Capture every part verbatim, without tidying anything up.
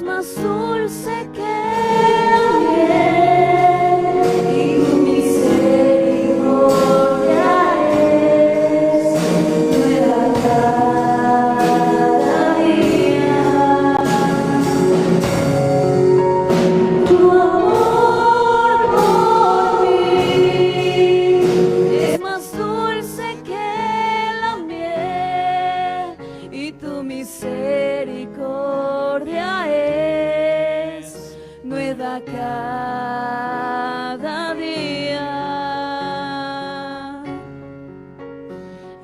Más dulce que la miel, y tu misericordia es nueva cada día. Tu amor por mí es más dulce que la miel, y tu misericordia es nueva cada día.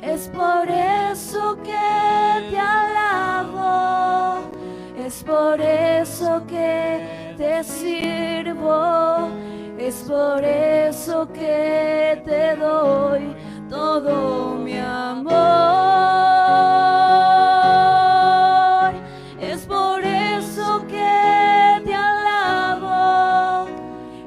Es por eso que te alabo, es por eso que te sirvo, es por eso que te doy todo mi amor. Es por eso que te alabo,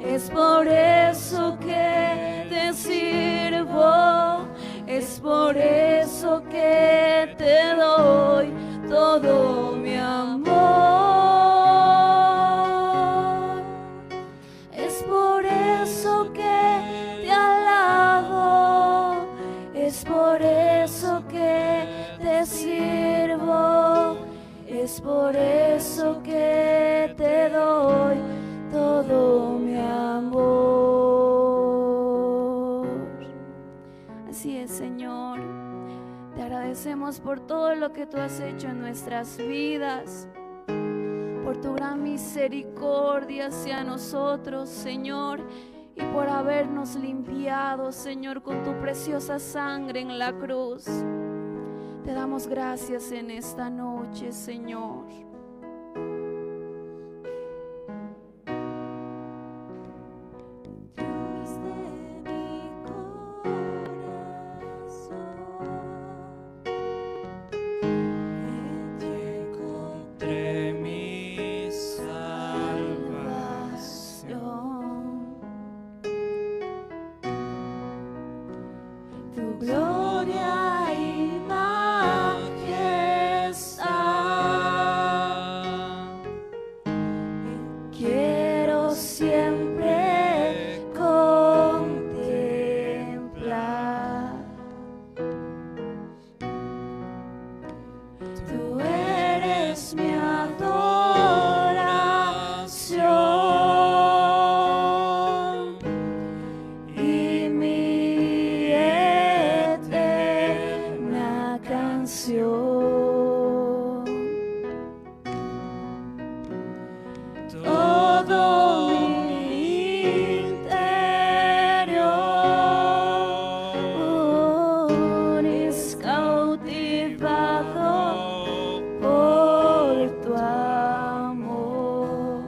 es por eso que te sirvo, es por eso que te doy todo mi amor. Es por eso que te alabo, es por eso que te sirvo, es por eso que te doy todo mi amor. Así es, Señor. Te agradecemos por todo lo que tú has hecho en nuestras vidas, por tu gran misericordia hacia nosotros, Señor, y por habernos limpiado, Señor, con tu preciosa sangre en la cruz. Te damos gracias en esta noche, Señor. Dios de mi corazón, en ti encontré mi salvación. Tu gloria y majestad. Quiero siempre contemplar. Tú eres mi adoración y mi eterna canción. Todo mi interior es cautivado por tu amor.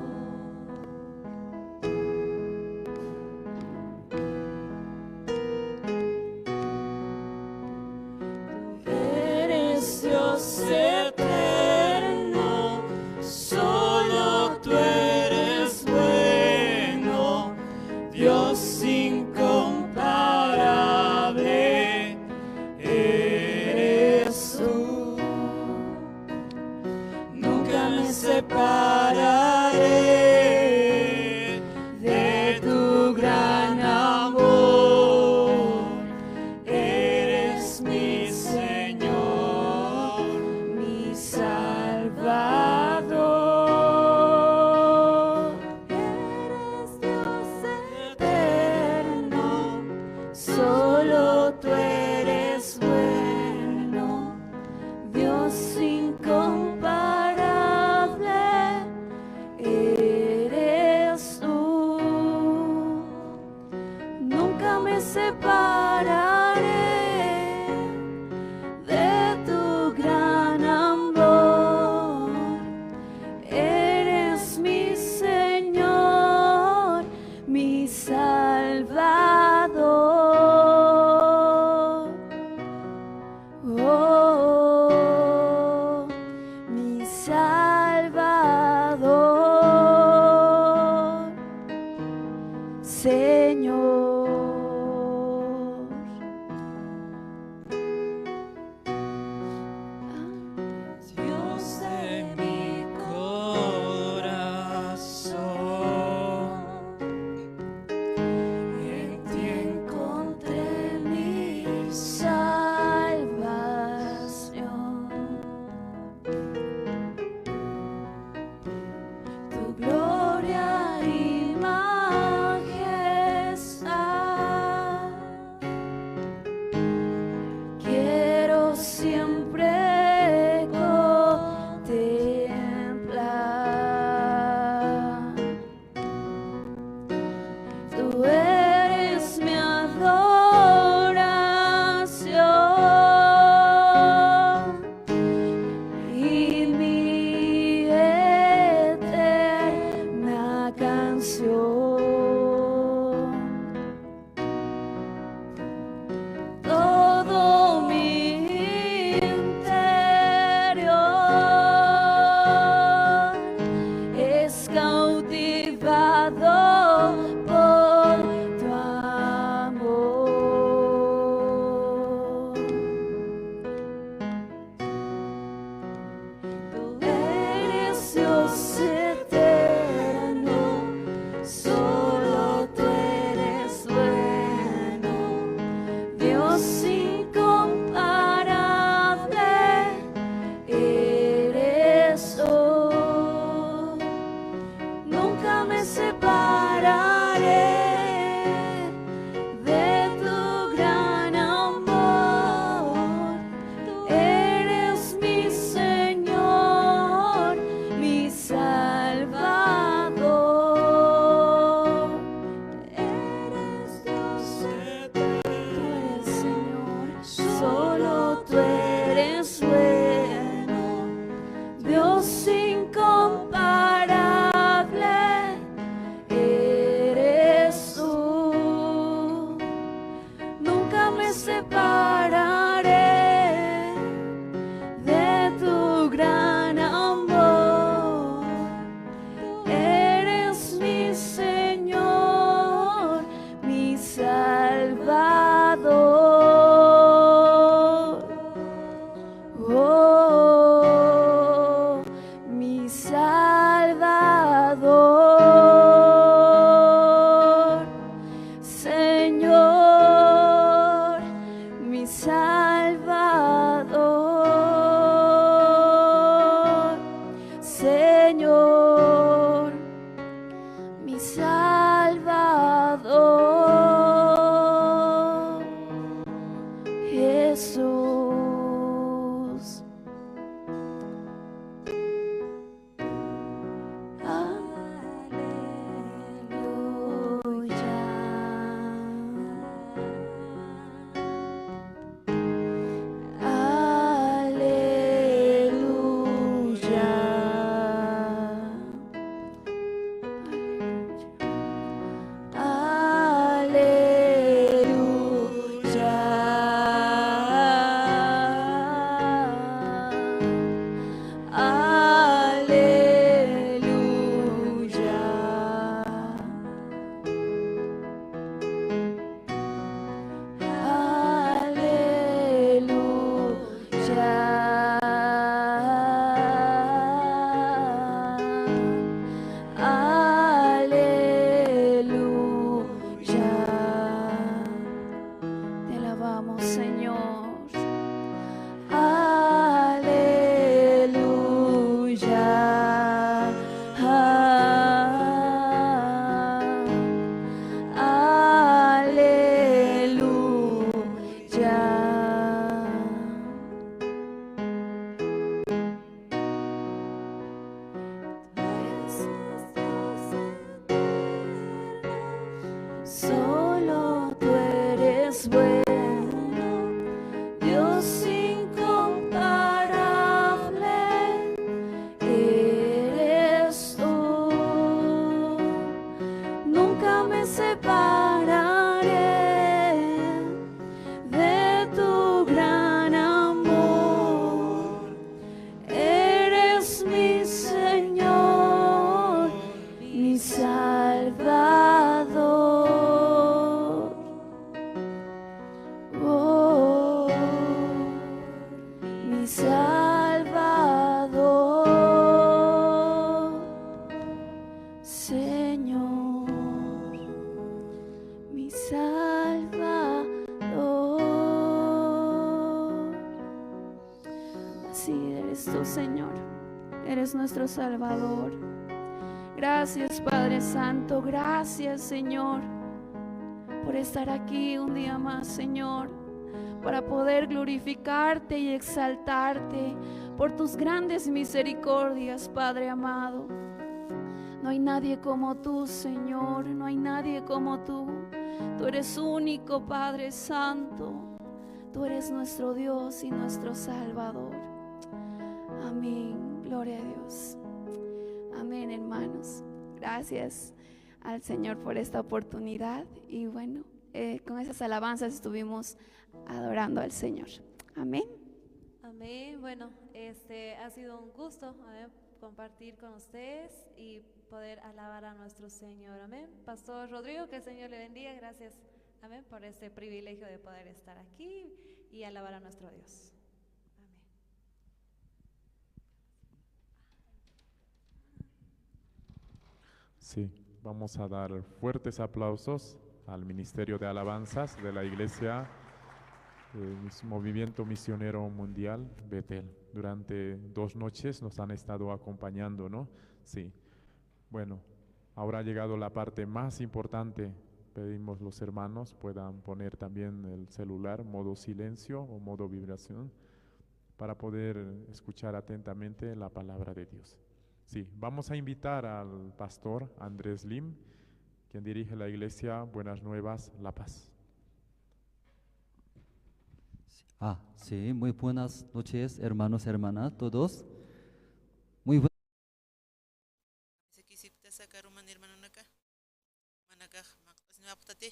Eres Dios eterno, solo tú eres bueno, Dios incomparable eres tú. Nunca me separaré de tu gran amor. Eres mi Señor, mi Salvador. Eres Dios eterno, solo tú eres bueno, Dios incomparable Incomparable eres tú. Nunca me separaré de tu gran amor. Eres mi Señor, mi Salvador. Oh, mi Salvador, Señor, mi Salvador, Señor, mi Salvador, Jesús. Aleluya. Aleluya. Aleluya. Aleluya. Aleluya. Aleluya. Te alabamos, Señor. Aleluya. Aleluya. Solo tú eres bueno, Dios incomparable eres tú. Nunca me separaré de tu gran amor. Eres mi Señor, mi Salvador. Oh, mi Salvador, Señor, mi Salvador. Así eres tú, Señor. Eres nuestro Salvador. Gracias, Padre Santo. Gracias, Señor, por estar aquí un día más, Señor, para poder glorificarte y exaltarte por tus grandes misericordias, Padre amado. No hay nadie como tú, Señor. No hay nadie como tú. Tú eres único, Padre Santo. Tú eres nuestro Dios y nuestro Salvador. Amén. Gloria a Dios. Amén, hermanos. Gracias al Señor por esta oportunidad. Y bueno, eh, con esas alabanzas estuvimos adorando al Señor. Amén. Amén. Bueno, este ha sido un gusto, amén, compartir con ustedes y poder alabar a nuestro Señor. Amén. Pastor Rodrigo, que el Señor le bendiga. Gracias, amén, por este privilegio de poder estar aquí y alabar a nuestro Dios. Amén. Sí, vamos a dar fuertes aplausos al Ministerio de Alabanzas de la Iglesia, eh, Mis-, Movimiento Misionero Mundial, Betel. Durante dos noches nos han estado acompañando, ¿no? Sí. Bueno, ahora ha llegado la parte más importante. Pedimos los hermanos puedan poner también el celular, modo silencio o modo vibración, para poder escuchar atentamente la palabra de Dios. Sí, vamos a invitar al pastor Andrés Lim, quien dirige la iglesia Buenas Nuevas La Paz. Ah, sí, muy buenas noches, hermanos, hermanas, todos. Muy bu- Sakisipktasa karuman hermanonaka. Manakax manq'asniwapxtati.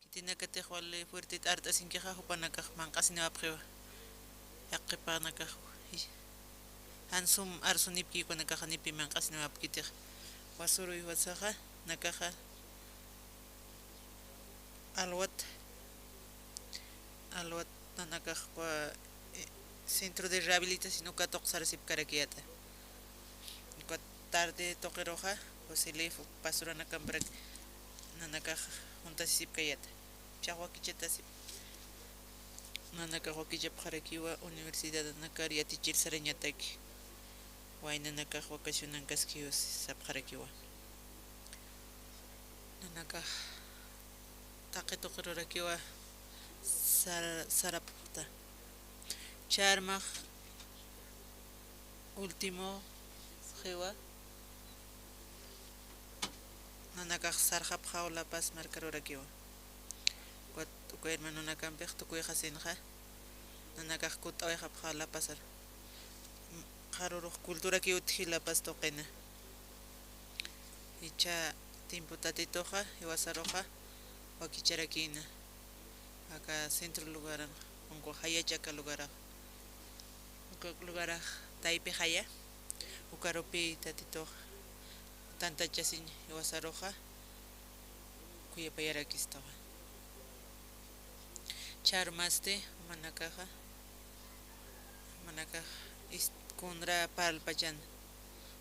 Khitinakatix wali fuerte t'art'asinkixa, jupanakax manq'asniwapxiwa. Yaqhipanakax jan sum arsunipki, jupanakax janipi manq'asniwapkitix. Wasuru jiwasaxa, nakaxa alwat, alwat nanakax, eh, centro de rehabilitación uka tuqsarasipkarakiyäta. Uka tarde tuqiruxa, José Leif, pastoranakamparak nanakax juntasisipkayäta. Jichhax wakichatasip. Nanakax wakichapxarakiwa universidadanakar yatichir sarañataki. Waynanakax vacacionankaskiw sapxarakiwa. Nanakax taqi tuqirurakiwa sar-, sarapxta. Ch'armax último xiwa nanakax sarxapxaw La Paz markarurakiwa. Ukat uka hermanonakampix tukuyxasinxa, nanakax kutt'awayxapxaw La Pazar. Qharürux culturakiw utji La Paz tuqina. Jichha tiempo Tatituxa jiwasaruxa wakicharakïna. Aka centro lugaran, unku jayach aka lugarax. Unku lugarax taypi jaya, ukarupi Tatitux tantachasiñ jiwasaruxa khuyapayarakistawa. Ch'armasti, jumanakaxa, jumanakax ist-, kunra parlpachan,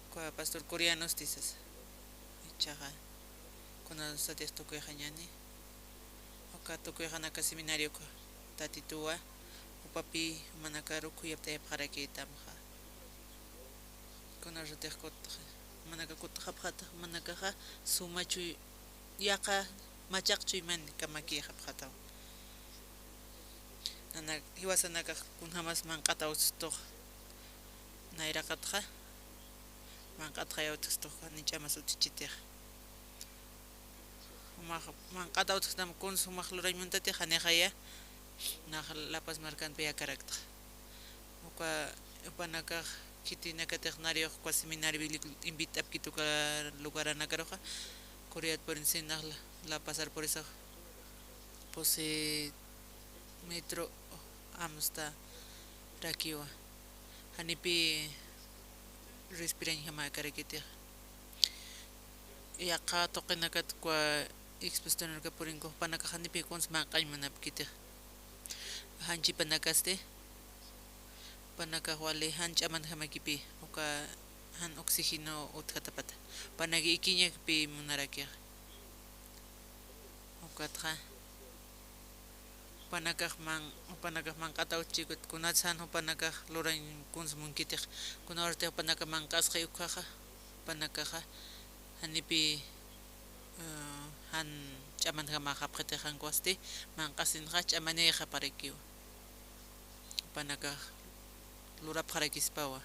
uka pastor coreanos tisas. Jichhaxa, kunasatix tukuyxañäni. Uka tukuyxanaka seminariok Tatituwa, jupapi jumanakaru khuyaptayapxarakïtamxa. Kunasatix kut-, jumanaka kutt'xapxäta, jumanakaxa suma chuy-, yaqha machaq chuyman kamakïxapxätawa. Nanak, jiwasanakax kunjamas manq'ataw utjstux. Nayraqatxa manq'atxayaw utjstux, jani ch'amas utjchitix. Jumax manq'ataw utjtam, kuns jumax lurañ muntatix, janixaya nax La Paz markanpi akaraktxa. Uka, jupanakax khitinakatix nayrax uka seminario bíblico invit'apkit uka lugaranakaruxa, Corea purinsi nax La, La Pazar purisax, pusi metro amstarakiwa. Janipi respirañjamäkarakitix. Yaqha tuqinakat uka exposicionarka purinku, jupanakax janipi kuns manq'añ munapkitix. Jan chipanakasti, jupanakax wali jan ch'amanjamakipï, uka jan oxígeno utjatapata. Jupanaki ikiñakpï munarakixa. Ukatxa, jupanakax man-, jupanakax manq'ataw utjchi, kunats jan jupanakax lurañ kuns munkitix, kunawsatix jupanakax manq'asxi ukhaxa, jupanakaxa janipi, eh, jan ch'amanjamäxapxiti, jan kusti manq'asinxa ch'amanïxapxarakiwa. Jupanakax lurapxarakispawa.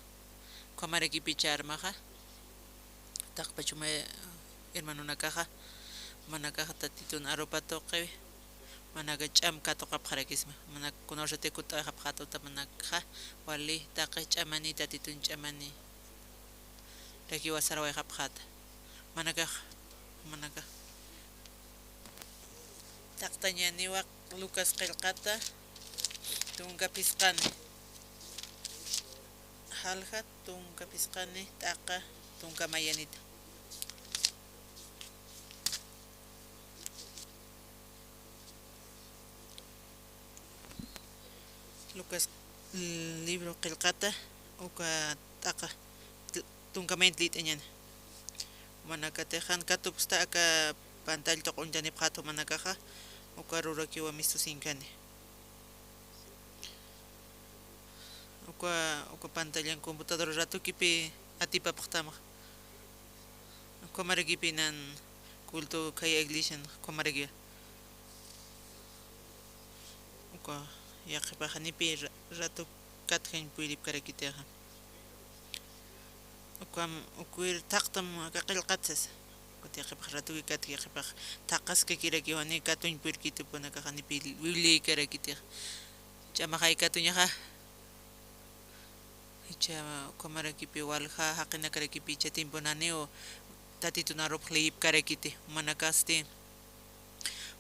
Ukhamarakipi ch'armaxa, taqpach juma hermanonakaxa, jumanakaxa Tatitun arupa tuqiwi, jumanaka ch'am katuqapxarakisma, jumanaka kunawsatix kutt'awayxapxäta, jumanakaxa wali taqi ch'amani, Tatitun ch'amani rakiwa sarawayxapxäta. Jumanakax, jumanakax taqtañäniwa Lucas qillqata, tunka phisqani. Jalja tunka phisqani, t'aqa tunka mayanita. Lucas libro qillqata, uka t'aqa, tunka mayanit liyt'añäni. Jumanakatix jan katupxsta aka pantalla tuq'uñtanipxäta jumanakaxa, uka rurakiwa mistusinkani. Uka, uka pantallan computadora ratukipi atipapxtamxa. Ukhamarakipi nan culto khaya iglesian ukhamarakiwa. Uka yaqhipax janipi ra-, ratu katjañ puyripkarakitixa. Ukam, ukwir thaqtam aka qillqat sasa. Ukat yaqhipax ratuki katki, yaqhipax thaqaskakirakiwa, jani katuñ puyrkiti, jupanakax janipi Bibliaykarakitixa. Ch'amaxay katuñaxa. Icha ukhamarakipi walja jaqinakarakipi icha tiemponaniw Tatitun arupx liyipkarakiti, jumanakasti.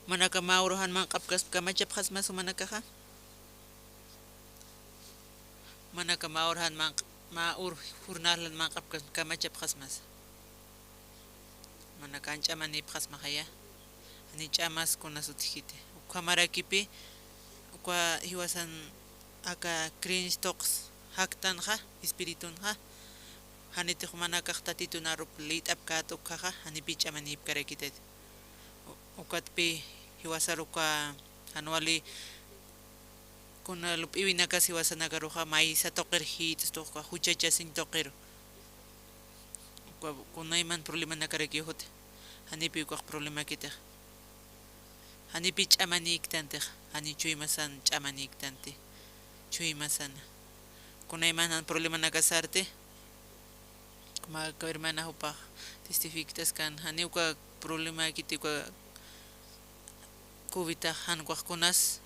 Jumanaka mä uru jan manq'apkaspa kamachapxasmas jumanakaxa. Jumanaka mä uru jan manq-, mä ur jornal jan manq'apkaspa kamachapxasmas. Jumanaka jan ch'amanipxasmaxaya. Jani ch'amas kunas utjkiti. Ukhamarakipi, uka jiwasan aka creencia tuqs jaktanxa, espiritunxa, janitix jumanakax Tatitun arup liyt'apkät ukhaxa, janipi ch'amanipkarakitati. U-, ukatpï jiwasar uka jan wali kuna lup'iwinakas jiwasanakaruxa maysa tuqir jit'stu uka juchachasiñ tuqiru. Uka kunayman problemanakarakiw juti. Janipi ukax problemakitix. Janipi ch'amanïktantix, jani chuymasan ch'amanïktanti. Chuymasana. Kunayman jan problemanakasarti. Mä aka hermana jupax testifikt'askan, jani uka problemakiti uka covidtax jan ukax kunas,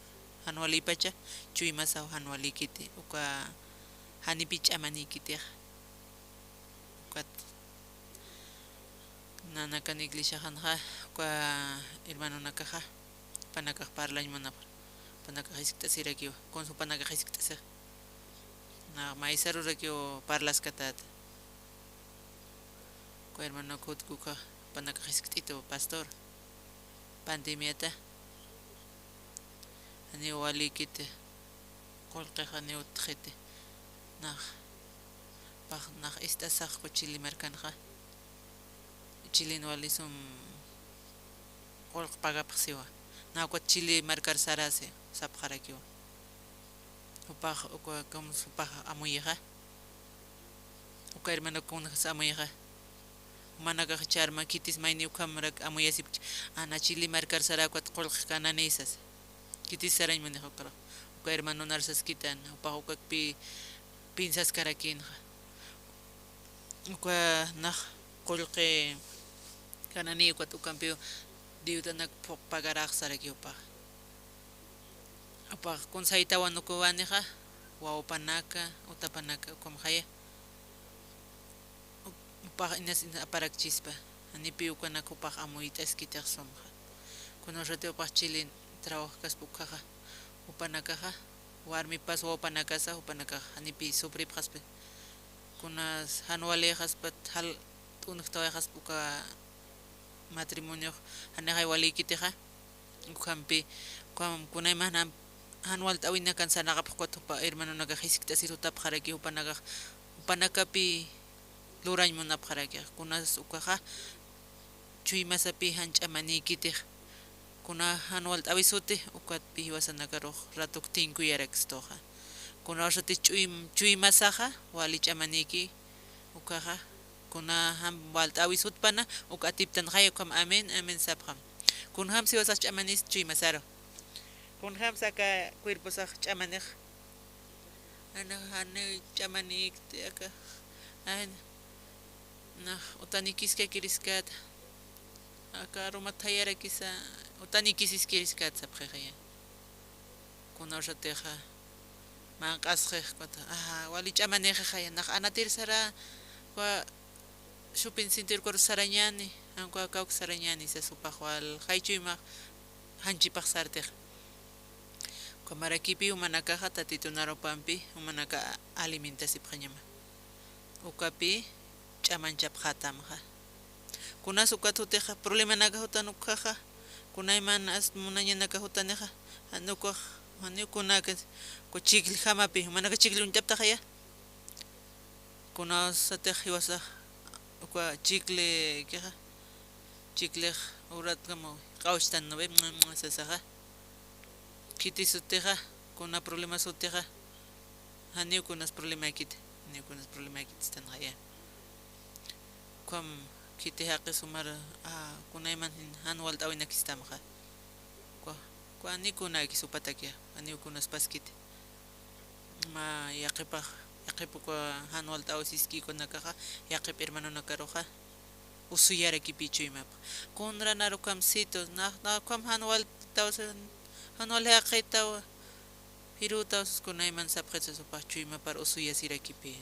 jan walipacha, chuymasaw jan walikiti, uka janipi ch'amanïkitix. Ukat nanakan iglesiaxanxa, uka hermanonakaxa, jupanakax parlañ munapxi, jupanakax jiskt'asirakiwa, kuns jupanakax jiskt'asix. Nax maysarurakiw parlaskatäta. Uka hermanonak jutki uka jupanakax jiskt'itu pastor. Pandemiata. Janiw walikiti. Qullqix janiw utjxiti. Nax, pax nax ist'asax uka Chile markanxa. Chilin wali sum qullq pagapxsiwa. Nax ukat Chile markar sarasi, sapxarakiwa. Jupax, uka, como jupax amuyixa. Uka hermano kunjas amuyixa. Jumanakax charma khitis mayni ukhamarak amuyasipchi. Ana Chile markar sara ukat qullq kanani sasa. Khitis sarañ munixa ukarux. Uka hermanonar saskitan, jupax ukakpi pinsaskarakinxa. Uka nax qullqi kanani ukat ukampiw deudanak phuq pagarax saraki jupax. Jupax kuns saytawan ukaw wanixa, wawpanaka, utapanaka, ukamxaya. Jupax inas inas aparakchispa, janipi ukanak jupax amuyt'askitix sumxa. Kuna ushati jupax Chile trabajkaspa ukhaxa, jupanakaxa, warmipas wawpanakasa, jupanakax janipi sufripxaspa. Kunas jan walïxaspat, jal t'unjtawayxaspa uka matrimoniox, janixay walïkitixa. Ukhampi, ukham kunayman jan, jan walt'äwinakan sarnaqapxi ukat jupa hermanonakax jiskt'asir jutapxaraki jupanakax, jupanakapi lurañ munapxarakix. Kunas ukaxa, chuymasapi jan ch'amanïkitix. Kuna jan walt'äwis juti, ukatpï jiwasanakarux ratuk tinkuyarakstuxa. Kuna ushati chuym-, chuymasaxa, wali ch'amanïki, ukaxa, kuna jan walt'äwis jutpana, uk atiptanxay ukham amén, amén sapxam. Kunjams jiwasax ch'amanïs chuymasaru. Kunjams aka cuerposax ch'amanix. Ana jani ch'amanïkti aka. Ay, nax utanikiskakiriskata. Aka arumat jayarakisa, utanikiskakiriskata sapxixaya. Kuna ushatixa, manq'asxix, ukat, aha, wali ch'amanïxixaya, nax anatir sara, uka, supin sintir ukaru sarañäni, jan uka kawk sarañäni, sas jupax wal, jay chuymax, janchipax sartix. Ukhamarakipi jumanakaxa Tatitun arupampi, jumanaka alimentasipxañama. Ukapi ch'amanchapxätamxa. Kunas ukat jutixa, problemanaka jutan ukhaxa, kunayman ast munañanaka jutanixa, jan ukax, janiw kunaka, uka chikljamapi, jumanaka chikli uñt'aptaxaya. Kunasatix jiwasax, uka chiklikixa, chiklix uratkamaw q'awchtan, ¿no ve? Sasaxa. Khitis sutixa, kuna problemas sutixa, janiw kunas problemakiti, janiw kunas problemakiti istanxaya. Ukham khiti jaqis jumar, a, kunayman jan walt'äwinakistamxa. Uka, uka janiw kunakis jupatakixa, janiw kunas paskiti. Mä yaqhipax, yaqhip uka jan walt'äwis iskïkunakaxa, yaqhip hermanonakaruxa, usuyarakipi chuymapx. Kunranar ukhamsitu, nax, nax ukham jan walt'äwis, jan wal jaqitaw, Irutaw sus kunayman sapxit sus jupax chuymapar usuyasirakipi.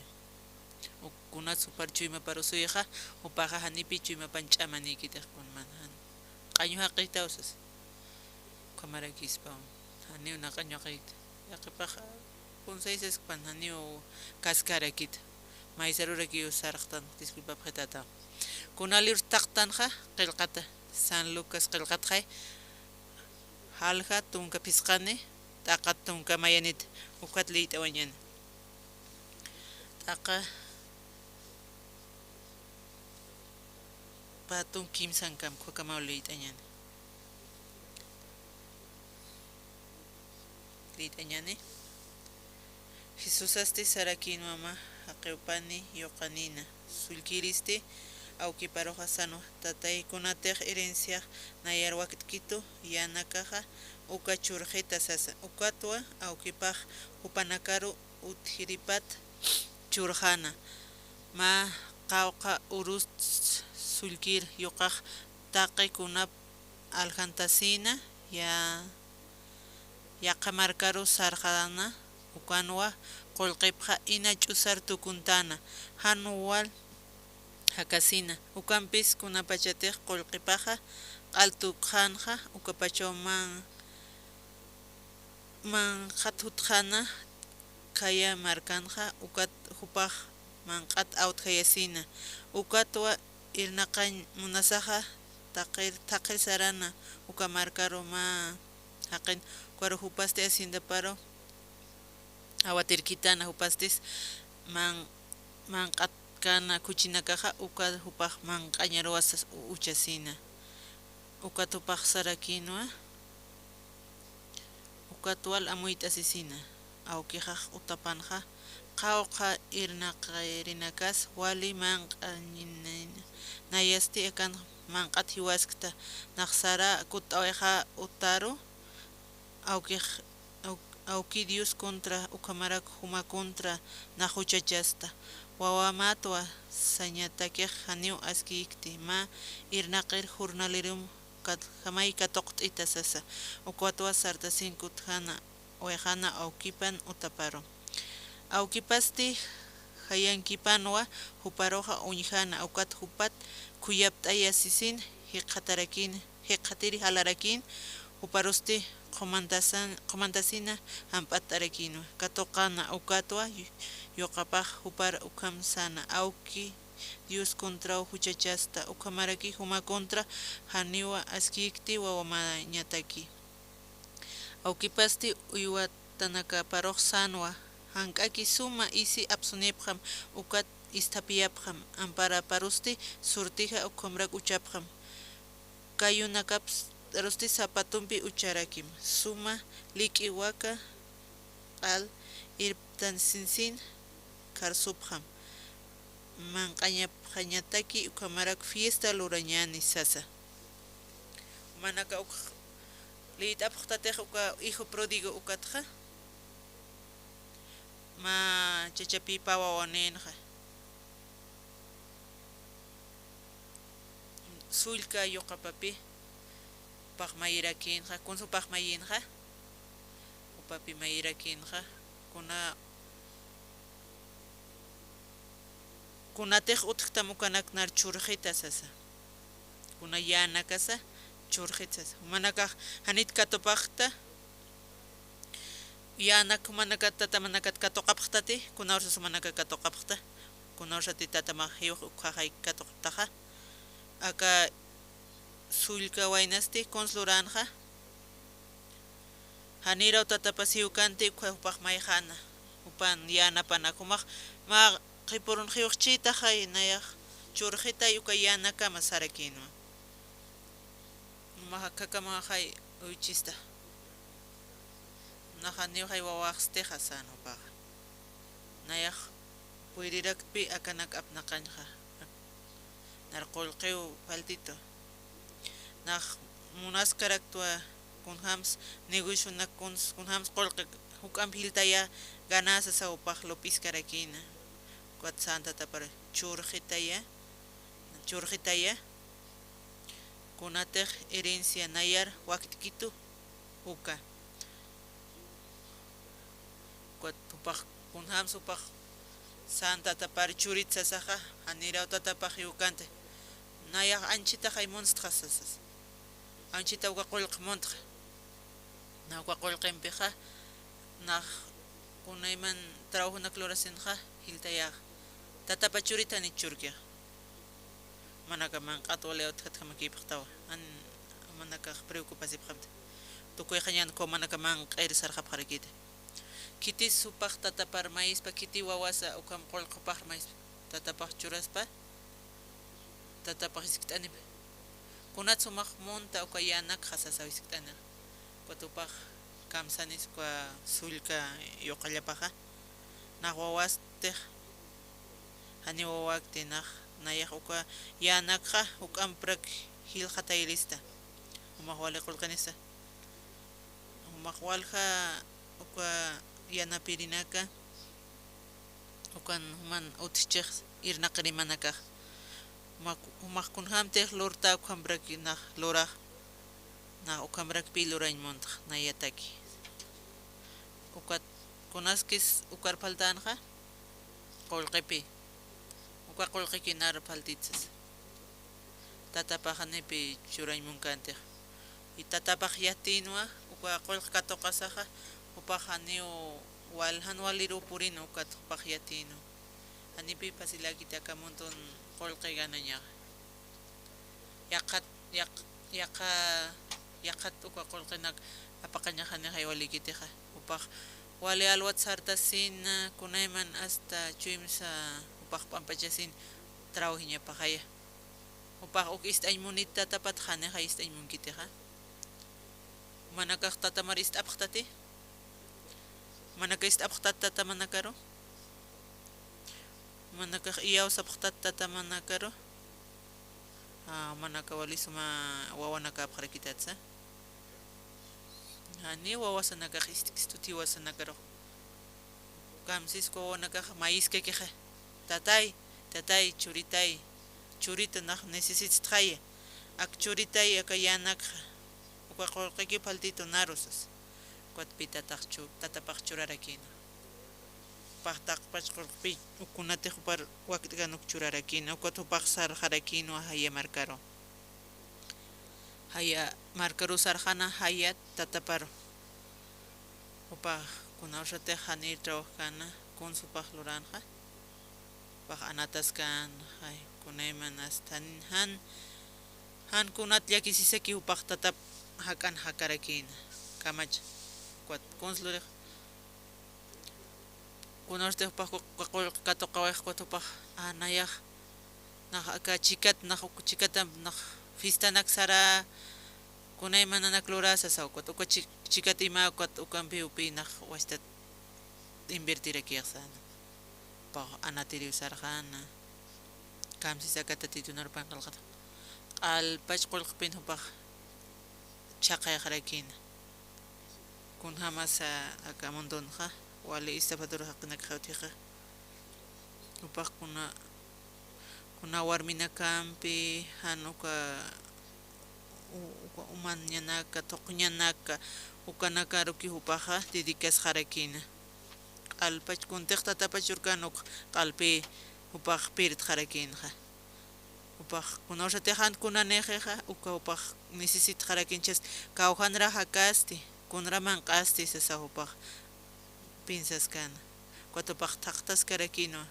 Uk kunat jupar chuymapar usuyxa, jupaxa janipi chuymapan ch'amanikitix kunman jan. Q'añu jaqitaw sus. Ukhamarakispaw. Janiw na q'añu jaqita. Yaqipaxa kunsaysaskpan janiw kaskarakita. Maysarurakiw sarxtan, disculpapxitata. Kuna libros taqtanxa, qillqata. San Lucas qillqatxay. Jalja tunka phisqani, t'aqat tunka mayanit, ukat liyt'awañani. T'aqa patun kimsankam, ukhakamaw liyt'añani. Liyt'añani. Jesusasti sarakinwa mä jaqiwpani yuqanina. Sullkiristi awkiparuxa sanwa, tatay, kunatix herenciax nayar wakt'ikitu yänakaxa uka churxita sasa. Ukatwa awkipax jupanakaru utjiripat churxana. Mä qawqha urust sullkir yuqax taqi kunap aljantasina, ya yaqha markaru sarxana, ukanwa qullqipxa ina ch'usar tukuntana, jan wal jakasina. Ukampis kunapachatix qullqipaxa q'al tukxänxa, ukapachaw man-, manqhat jutxana khaya markanxa, ukat jupax manq'at awtjayasina. Ukatwa irnaqañ munasaxa, thaqir, thaqir sarana, uka markaru mä jaqin, ukaru jupasti haciendaparu awatirkitana, jupastis man-, manq'atkana khuchinakaxa, uka jupax manq'añaruwa sas u-, uchasina. Ukat jupax sarakinwa, ukat wal amuyt'asisina. Awkixax utapanxa, qawqha irnaqirinakas wali manq'añinayna. Nayasti akan manq'at jiwaskta, nax sara kutt'awixa utaru, awkix, aw-, awki Dios contra, ukhamarak juma contra nax juchachasta. Wawamatwa sañatakix janiw askïkti, mä irnaqir jurnalirum kat-, jamay katuqt'ita sasa. Ukatwa sartasin kutjana, wayxana awkipan utaparu. Awkipasti jayankipanwa juparuxa uñjana, ukat jupat khuyapt'ayasisin jikxatarakin, jikxatiri jalarakïn, juparusti qhumantasan-, qhumantasina jamp'att'arakinwa. Katuqana ukatwa yu-, yuqapax jupar ukham sana, awki Dios contraw juchachasta, ukhamaraki juma contra janiwa askïkti wawamäñataki. Awkipasti uywatanakaparux sänwa, jank'aki suma isi apsunipxam, ukat isthapiyapxam, amparaparusti surtija ukhamrak uchapxam. Kayunakaparusti sapatumpi ucharakim, suma lik'i waka q'al irptansinsin karsupxam, manq'añapxañataki ukhamarak fiesta lurañäni sasa. Jumanaka uk liyt'apxtatix uka hijo pródigo ukatxa, mä chachapipa wawanïnxa. Sullka yuqapapi jupax mayirakïnxa, kuns jupax mayïnxa, jupapi mayirakïnxa, kuna, kunatix utjtam ukanak nar churxita sasa. Kuna yänakasa churxit sasa. Jumanakax janit katupxta, yänak jumanakat tatamanakat katuqapxtati, kunawrsas jumanaka katuqapxta, kunawrsati tatamax jiwx ukxaxay katuqaptaxa. Aka sullka waynasti kuns luränxa, janiraw tatapasiw kanti, uka jupax mayxäna, jupan yänapanak jumax, mä qhipürun jiwxchïtaxay, nayax churxitay uka yänakama sarakïnwa. Jumax akhakamaxay uychista. Naxa niwxay wawaxstixa sän jupaxa. Nayax puyirirakpi akanak apnaqañxa. Nar qullqiw faltitu. Nax munaskaraktwa kunjams negocionak kuns, kunjams qullqi juk'amp jiltaya ganasa sasa jupax lup'iskarakïna. Ukat sän tatapar churxitaya, churxitaya. Kunatix herencia nayar wakt'ikitu uka. Jupax, kunjams jupax sän tatapar churit sasaxa, janiraw tatapax jiwkänti. Nayax anchhitaxay munstxa sasas. Anchhita uka qullq muntxa. Na uka qullqimpixa, nax kunayman trabajonak lurasinxa, jiltayax. Tatapa churit janich churkixa. Manaka manq'at wali utjatjamakïpxtawa. Jan manakax preocupasipxamti. Tukuyxañan uka manaka manq'ir sarxapxarakïti. Khitis jupax tatapar mayispa, khiti wawasa ukham qullq jupar mayispa. Tatapax churaspa, tatapax jiskt'anipa. Kunat sumax munta uka yänakxa sasaw jiskt'anixa. Ukat jupax kamsanis uka sullka yuqallapaxa. Nax wawastix, janiw wawakti nax, nayax uka yänakxa, juk'amprak jilxatayrista. Jumax wali qullqinisa. Jumax walja uka yanapirinaka, ukan juman utjchix irnaqirimanakax. Jumax, jumax kunjämtix lurta ukhamprak nax lurax, nax ukhamprakpï lurañ muntxa, nayataki. Ukat kunaskis ukar phaltänxa, qullqipï. Uka qullqiki nar phaltitsas. Tatapax janipï churañ munkäntixa. Y tatapax yatïnwa, uka qullq katuqasaxa, jupax janiw wal, jan waliruw purinwa, ukat jupax yatïnwa. Janipï fácilakiti aka mundon qullqi ganañaxa. Yaqhat, yaq-, yaqha, yaqhat uka qullqinak apaqañax janixay walikitixa. Jupax wali alwat sartasina, kunayman hasta chuymsa jupax p'ampachasin trabajiñapaxaya. Jupax uk ist'añ munit tatapat, janixay ist'añ munkitixa. Manakax tatamar ist'apxtati. Manaka ist'apxtat tatamanakaru. Manakax iyawsapxtat tatamanakaru. Ah, manaka wali suma wawanakäpxarakitatsa. Janiw wawasanakax ist'kistut jiwasanakaru. Kamsis uka wawanakax mayiskakixa. Tatay, tatay, churitay, churita nax necesitstxaya. Ak churitay, aka yänakxa. Uka qullqiki phaltïtu naru sas. Ukatpï tatax chu-, tatapax churarakïna. Jupax taqpach qullqpi, ukunatix jupar wakt'kan uk churarakïna, ukat jupax sarxarakïnwa jaya markaru. Jaya markaru sarxana, jaya tataparu. Jupax kunawsatix janir trabajkana, kuns jupax luränxa. Jupax anataskänxa, kunayman hasta jan, jan kunat llakisisaki jupax tatap jak'an jakarakïna. Kamacha. Ukat kuns lurix. Kunawsti jupax ku-, ku-, qullq katuqawayxa, ukat jupax, a, nayax, nax aka chikat, nax uk chikatamp, nax fiestanak sara, kunaymananak lura sasa, ukat uka chi-, chikat ima, ukat ukampi upï nax wastat invertirakïxsana. Jupax anatiriw sarxana. Kamsis aka Tatitu narpan qillqata. Q'alpach qullqpin jupax chhaqayxarakïna. Kunjämasa aka mundonxa, wali estafador jaqinakxa utjixa. Jupax kuna, kuna warminakampi jan uka, u-, uka umañanaka, thuqñanaka, ukanakaruki jupaxa dedicasxarakïna. Q'alpach kuntix tatapach urkan uk q'alpi jupax pirtxarakïnxa. Jupax kunawsatix jan kunanïxixa, uka jupax necesitxarakïnchas, kawjanra jakasti, kunra manq'asti sasa jupax piensaskäna. Ukat jupax thaqtaskarakïnwa.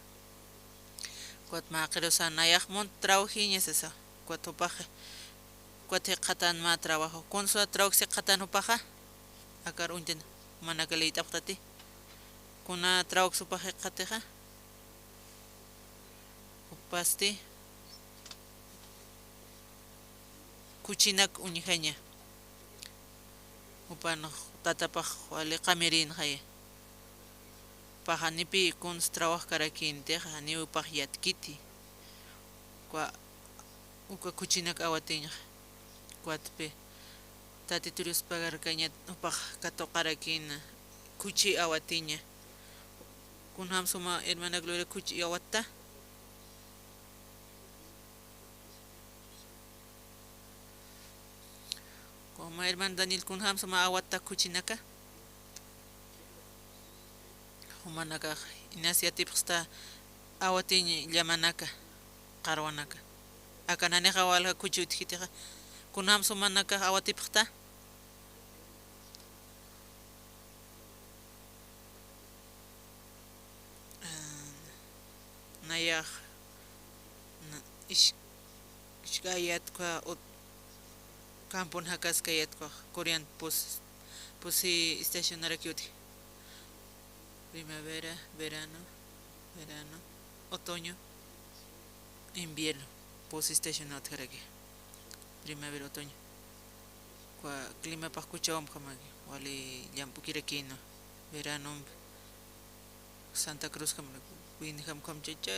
Ukat mäqirusa nayax munt trabajiña sasa. Ukat jupax, ukat jikxatän mä trabajo. Kunsa trabajo jikxatän jupaxa. Akar uñt'in manaka liyt'apxtati. Kuna trabajo jupax jikxatixa. Jupasti khuchinak uñjaña. Jupan tatapax wali qamirïnxaya. Jupax janipï kuns trabajkarakïntixa, janiw jupax yatkiti. Uka, uka khuchinak awatiñxa. Ukatpï Tatitur Dios pagarkañat jupax katuqarakïna khuchi awatiña. Kunjam suma hermana Gloria khuchi awatta. Como hermano Daniel, kunjam suma awatta khuchinaka. Jumanakax inas yatipxsta awatiñ llamanaka, qarwanaka. Aka nanixa walja khuchi utjkitixa, kunjams jumanakax awatipxta. Ah, nayax, na-, ish-, ishk'ayat ukkha ut-, campon jakaskayat ukkhax, Corean pus-, pusi estacionaraki utji. Primavera, verano, verano, otoño, invierno, pusi estacionaw utjaraki. Primavera, otoño. Ukha climapax kuchawampi ukhamaki, wali llamp'ukirakïnwa. Veranompi Santa Cruzjam, Winjam ukham chachá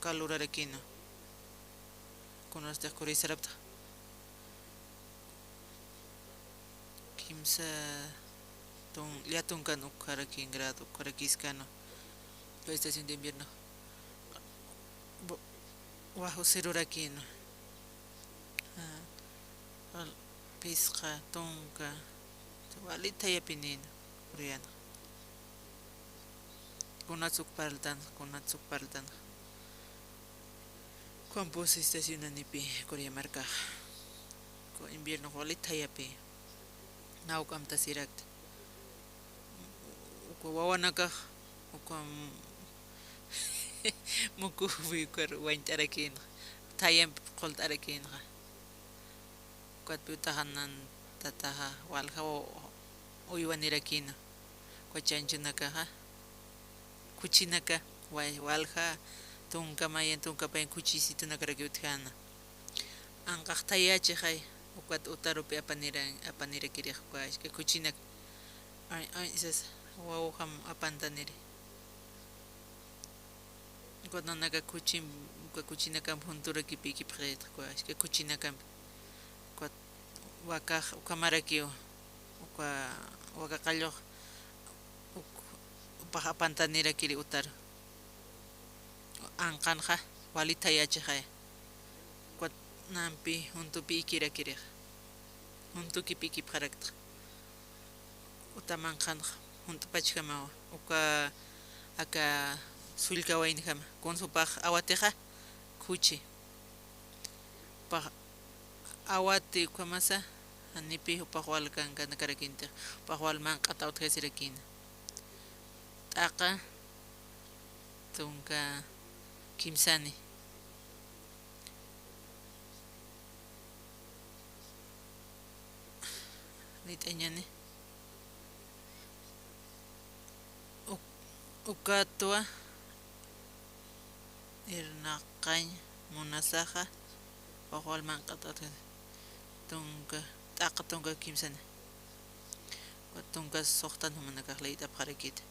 calurarakïnwa. Kunastix Corea saraptxa. Kimsa tun-, lla tunkan ukharakïn grado, ukharakïskänwa. La estación de invierno. Bu-, bajo cerorakïnwa. Ah, al-, phisqa, tunka, wali thayapinïnwa Coreanxa. Kunats uk parltanxa, kunats uk parltanxa. Ukham pusi estacionanipï Corea markaxa. Uka inviernox wali thayapï. Naw k'amtasirakta. Uka wawanakax, uka m-, mukuwi ukar wañt'arakïnxa. Thayamp qult'arakïnxa. Ukatpï utaxa nan tataxa walja u-, uywanirakïnwa. Uka chanchunakaxa, khuchinaka, wa-, walja tunka mayan, tunka payan khuchisitunakaraki utjänwa. Anqax thayächixay, ukat utarupi apanira-, apanirakirix uka, isk'a khuchinak. Ay, ay, sas, wawjam apantaniri. Ukat nanaka khuchim, uka khuchinakamp junturakipïkipxiraytxa, uka isk'a khuchinakamp. Ukat wakax ukhamarakiw, uka waka qallux, uk-, jupax apantanirakiri utaru. Anqanxa wali thayächixaya. Ukat nampi juntupïkirakirix. Juntukipïkipxaraktxa. Uta manqhanxa junt'pachjamawa. Uka aka sullka waynjama. Kuns jupax awatixa khuchi. Jupax awati ukhamasa, janipï jupax wal kankanakarakintix. Jupax wal manq'at awtjasirakïna. T'aqa tunka kimsani. Lit'añani. Uk-, ukatwa irnaqañ munasaxa, jupax wal manq'at awtjasi. Tunka, t'aqa tunka kimsani. Ukat tunka suxtan jumanakax liyt'apxarakïta.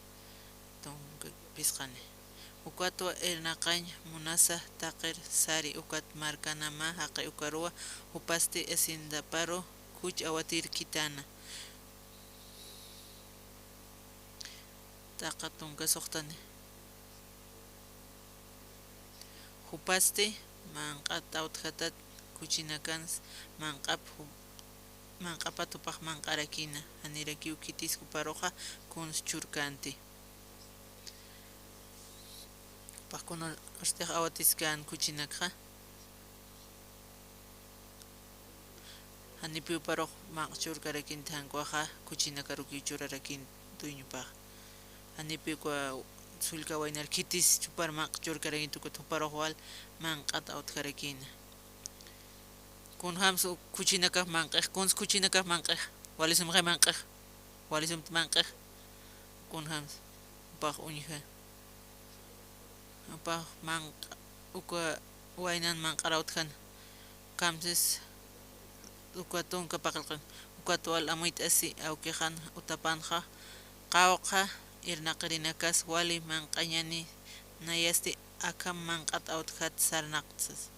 Tunka phisqani. Ukatwa irnaqañ munasa taqir sari ukat markana mä jaqi ukaruwa, jupasti haciendaparu khuch awatir khitäna. T'aqa tunka suxtani. Jupasti manq'at awtjatat khuchinakans manq'ap ju-, manq'apat jupax manq'arakïna, janirakiw khitis juparuxa kuns churkänti. Jupax kunastix awatiskän khuchinakxa. Janipï juparux manq'a churkarakïnti, jan ukaxa khuchinakarukiw churarakin dueñopax. Janipï uka sullka waynar khitis chupar manq'a churkarakïnti, ukat juparux wal manq'at awtjarakïna. Kunjams uk khuchinakap manq'ix, kuns khuchinakap manq'ix, wali sumxay manq'ix, wali sumt'i manq'ix, kunjams jupax uñja. Jupax manq-, uka waynan manq'ar awtjan. Kamsis uka tunka paqallqan. Ukat wal amuyt'asi awkixan utapanxa, qawqha irnaqirinakas wali manq'añani, nayasti akham manq'at awtjat sarnaqta sas.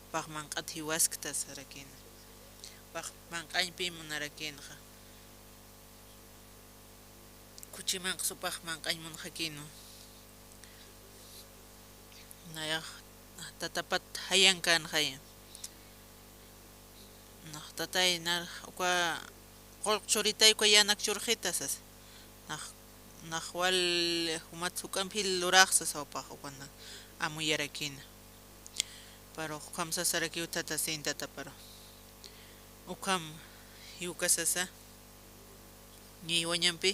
Jupax manq'at jiwaskta sarakïna. Jupax manq'añpï munarakïnxa. Khuchi manq'sa jupax manq'añ munxakïnwa. Nayax tatapat jayankänxaya. Nax tatay, nax uka qullq churitay uka yänak churxita sasa. Nax, Nax wal jumat juk'ampi luraxsa sawpax ukan amuyarakïna. Pero ukham sasarakiw tatasin tataparu. Ukham jiwkasasa. Ñiwañampi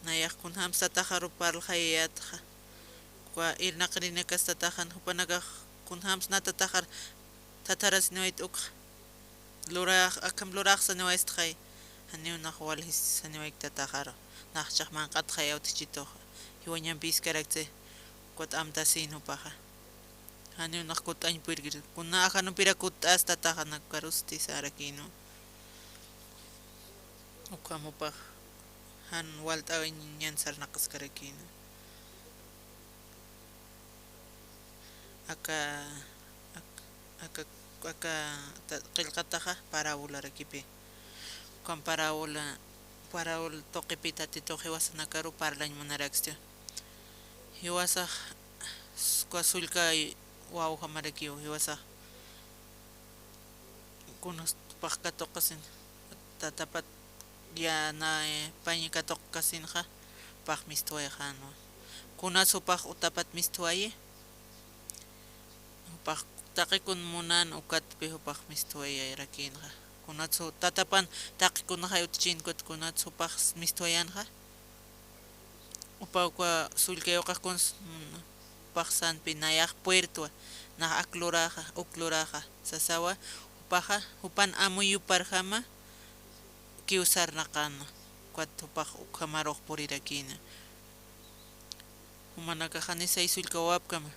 nayax kunjams tataxaru parlxayayätxa. Uka irnaqirinakas tataxan jupanakax kunjams nä tataxar thatarasiniwayt ukxa. Lurax, akham luraxsaniwaystxay. Janiw nax waljisaniwayk tataxaru. Naxchax manq'atxay awtjichituxa. Jiwañampi jiskarakchi. Ukat amtasin jupaxa. Janiw nax kutt'añ purkir. Kuna ajanupirak kutt'as tataxa nakarusti sarakïnwa. Ukham jupax jan walt'awiñ ñan sarnaqaskarakïna. Aka, ak-, aka, aka ta-, qillqataxa parabolarakipi. Ukham parabola, parabola tuqipi Tatitux jiwasanakaru parlañ munaraksti. Jiwasax, s-, uka sullka wawjamarakiw, jiwasax. Kunas jupax katuqasin, tatapat ya na, eh, pañ katuqkasinxa, jupax mistwayxänwa. Kunas jupax utapat mistwayi, jupax taqikun munan ukatpi jupax mistwayarakïnxa. Kunatsu tatapan taqikunxay utjchïn ukat kunatsu jupax mistwayanxa. Jupa uka sullka yuqax kuns, mm, jupax sanpi nayax puertowa, nax ak luraxa, uk luraxa, sasawa, jupaxa, jupan amuyuparjama, kiw sarnaqäna, ukat jupax ukhamarux purirakïna. Jumanakax jani say sullka wawapkama.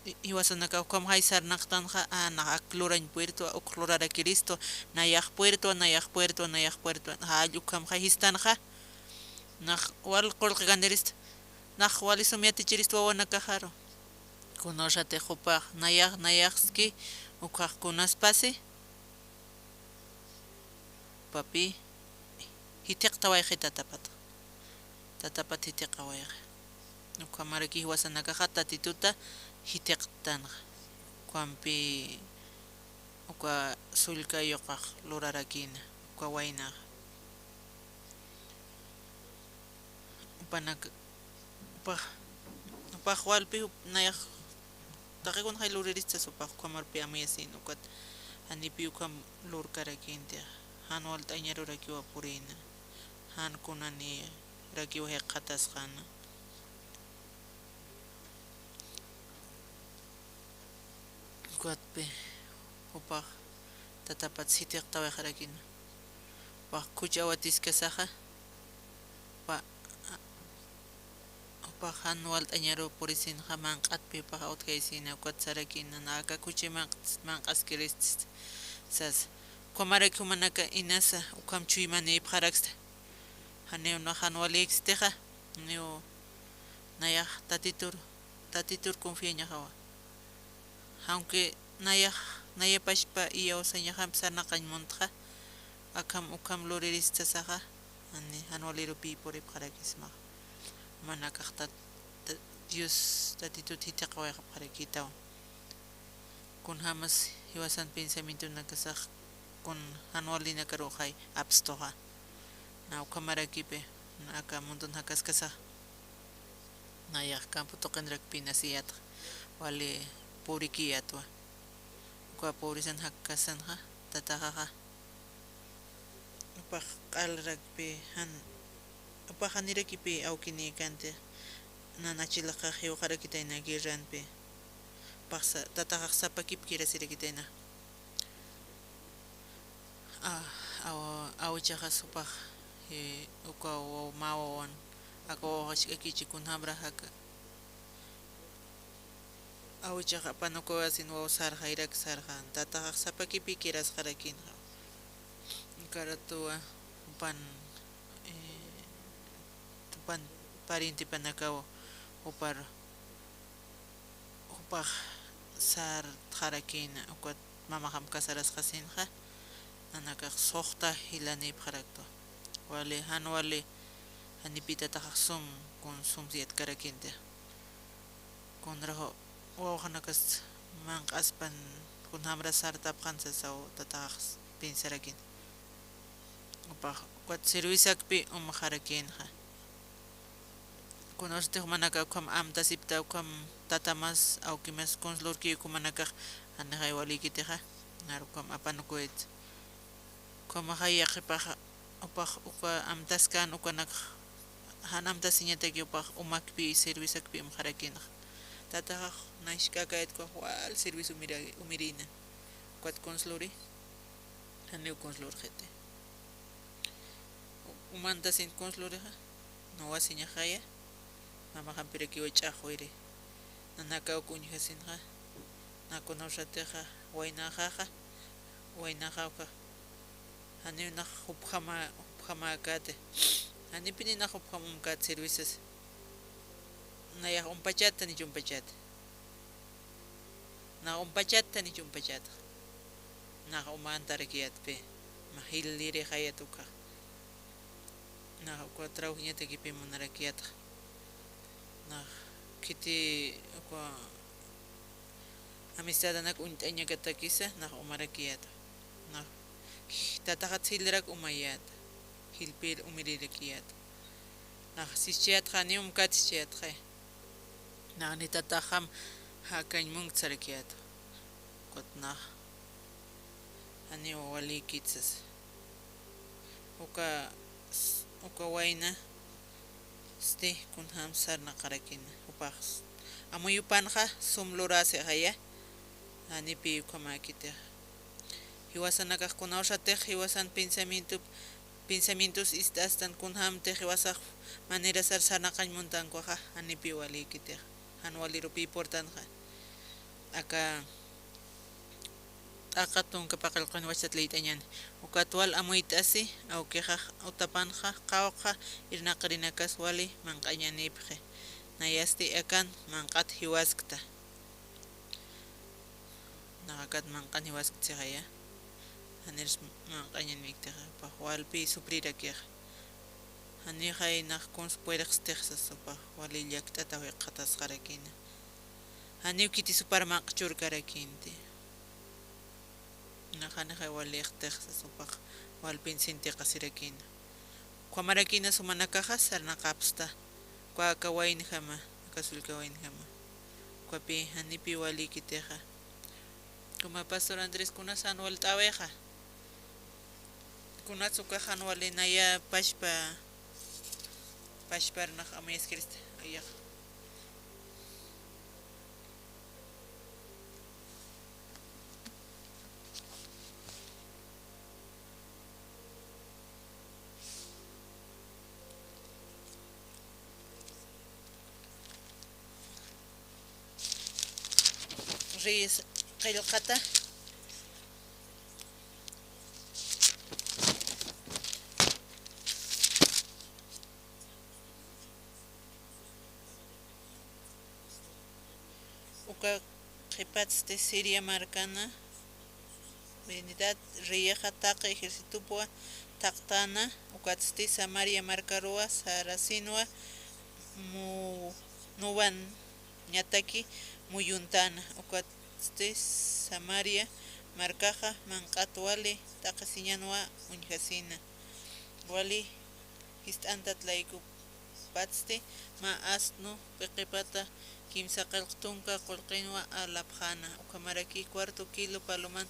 I-, jiwasanakax ukhamxay sarnaqtanxa, a, nax ak lurañ puertowa, uk lurarakiristwa, nayax puertowa, nayax puertowa, nayax puertowa, jall ukhamxay jistanxa. Nax wal qullqikanirist, nax wali sum yatichirist wawanakaxaru. Kunawsatix jupax, nayax, nayaxski, ukhax kunaspasi. Papi, jithiqtawayxi tatapat. Tatapat jithiqawayxi. Ukhamaraki jiwasanakaxa Tatituta jithiqtanxa. Ukhampi, uka sullka yuqax lurarakïna, uka waynaxa. Jupanak, jupax, jupax walpi jup-, nayax, taqi kunxay lurirista sas jupax, ukhamarpi amuyasin, ukat, janipi ukham lurkarakïnti, jan walt'añarurakiwa purïna, jan kunanirakiwa jikxatasxäna. Ukatpi, jupax tatapat jithiqtawayxarakïna. Jupax khuch awatiskasaxa, jupa-, jupax jan walt'añaru purisinxa manq'atpi jupax awtkayasina, ukat sarakïna, nax aka khuchi manq-, manq'askirist sas. Ukhamaraki jumanaka inasa, ukham chuymanïpxaraksta. Janiw nax jan walïkstixa, janiw nayax Tatitur, Tatitur confiañaxawa. Aunque nayax, naya pachpa iyawsañaxamp sarnaqañ muntxa, akham ukham luririst sasaxa, jani, jan walirupï puripxarakismax. Jumanakax Tat-, Ta-, Dios Tatitut jithiqawayxapxarakïtaw. Kunjamas jiwasan pensamientonakasax, kun jan walinakaruxay apstuxa. Na ukhamarakipi, na aka mundun jakaskasax. Nayax campo tuqinrakpi nasiyätxa, wali purikiyätwa. Uka purisan jakkasanxa, tataxaxa. Jupax q'alrakpi jan, jupax janirakipi awkinïkanti, nan achilaqax jiwxarakitayna guerranpi. Jupax sa-, tataxax sapakip kirasirakitayna. A, aw-, awichaxa supax, e, uka waw-, mä wawan, aka wawxa jisk'akichi kunjamra jaka. Awichaxa apan uka wasin waw sarxayrak sarxan, tataxax sapakipï kirasxarakïnxa. Uka ratuwa, jupan, e, jupan parientepanakaw, jupar, jupax sartxarakïna, ukat mamaxamp casarasxasinxa, nanakax suxta jilanïpxaraktwa. Wali, jan wali, janipï tataxax sum, kun sum yatkarakïnti. Kunrax wawxanakas manq'aspan, kunjamra sartapxan sasaw tataxax pensarakin. Jupax, ukat serviciokpi umxarakïnxa. Kunawsatix jumanakax ukham amtasipta, ukham tatamas, awkimas kunslurki, jumanakax janixay walïkitixa, nar ukham apanukuyt. Ukhamaxay yaqhipaxa, upax uka amtaskan, ukanakax jan amtasiñataki upax umakpi, serviciokpi umxarakinxa. Tataxax nask'akayat ukax wal servicio umira-, umirïna. Ukat kunsluri, janiw kunslurxiti. Umantasin kunslurixa, nuwasiñaxaya, mamaxampirakiwa ch'axwiri. Nanakaw uñjasinxa, nakunawsatixa, waynaxaxa, waynaxawka. Janiw nax jupjama-, jupjamäkati. Janipini nax jupjam umkät servicios. Nayax umpachät, janich umpachät. Nax umpachät, janich umpachät. Nax umantarakiyätpi. Mä jilïrixayät ukax. Nax uka trabajoñatakipi munarakiyätxa. Nax khiti uka amistadanak uñt'añakatakisa, nax umarakiyäta. Nax tataxat jilrak umayäta. Jilpir umirirakiyäta. Nax sischayätxa, janiw umkät sischayätxa. Nax ni tataxam jakañ munkt sarakiyäta. Ukat nax janiw walïkit sasa. Uka, uka wayna, este, kunjam sarnaqarakina. Upax amuyupanxa sum lurasixaya, janipï ukhamäkitixa. Jiwasanakax kunawsatix, jiwasan pensamiento, pensamientos ist'astan kunjamtix jiwasax manera sar sarnaqañ muntankuxa, janipï walïkitixa. Jan waliruw pï purtanxa. Aka t'aqa tunka paqallqan wachtat liyt'añäni. Ukat wal amuyt'asi, awkixax utapanxa, qawqha irnaqirinakas wali manq'añänipxi. Nayasti akan manq'at jiwaskta. Nax akat manq'an jiwaskt sixaya. Janirs manq'añänipktixa, upax walpï sufrirakixa. Janixay nax kuns puerxstix sasa, upax wali llakt'ataw jikxatasxarakina. Janiw khiti supar manq'chur karakinti. Nax janixay walïxtix sasa, upax walpin sintiqasirakina. Ukhamarakina sumanakaxa sarnaqapxsta. Uka aka waynjama, aka sullka waynjama. Ukapï janipï walïkitixa. Kuma Pastor Andrés, kunas jan walt'äwixa. Kunats ukax jan wali naya pachpa, pachpar nax amuyaskirista, ayax. Reyes qillqata. Uka qhipatsti Siria markana, Benidad reyixa taqi ejércitopwa thaqtäna, ukatsti Samaria markaruwa, Saracinwa, mu-, nuwan ñataki muyuntäna, ukatsti Samaria markaxa manq'at wali t'aqhisiñanwa uñjasina. Wali jist'antat laykupatsti mä asno p'iqipata kimsa qillq tunka qullqinwa alapxäna, ukhamaraki cuarto kilo paloman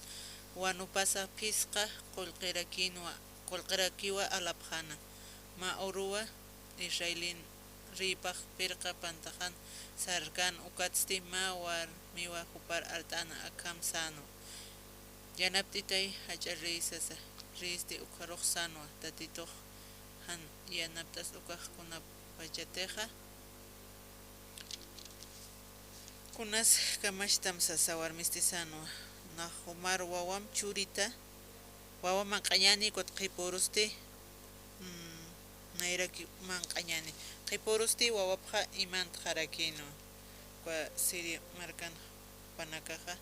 wanupasa phisqa qullqirakinwa, qullqirakiwa alapxäna. Mä uruwa Israelin reypax pirqa pantaxan sarkan, ukatsti mä warmiwa jupar art'äna akham sänwa. Yanapt'itay jach'a rey sasa, reysti ukxarux sänwa, Tatitux jan yanapt'as ukax kunapachatixa. Kunas kamachtam sasa, warmisti sänwa, nax jumar wawam churita, wawa manq'añäni, ukat qhipürusti, mm, nayraki manq'añäni. Qhipürusti wawapxa imantxarakinwa. Uka Siria markan jupanakaxa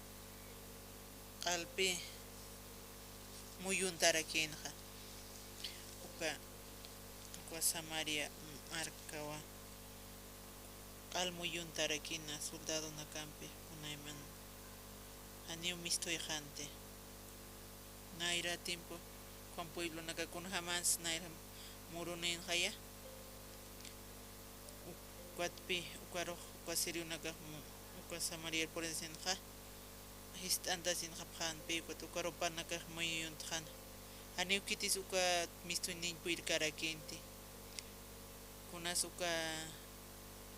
q'alpi muyuntarakïnxa. Uka, uka Samaria markawa q'al muyuntarakïna soldadonakampi, kunayman janiw mistuyxanti. Nayra tiempo, Juan pueblonaka kunjamäns nayra murunïnxaya. Uk-, Ukatpi, ukarux, uka sirionakax, uka Samariar purisinxa, jist'antasinxapxänpi, ukat ukarupanakax muyuyuntxäna. Janiw khitis uka mistuniñ puyrkarakïnti. Kunas uka,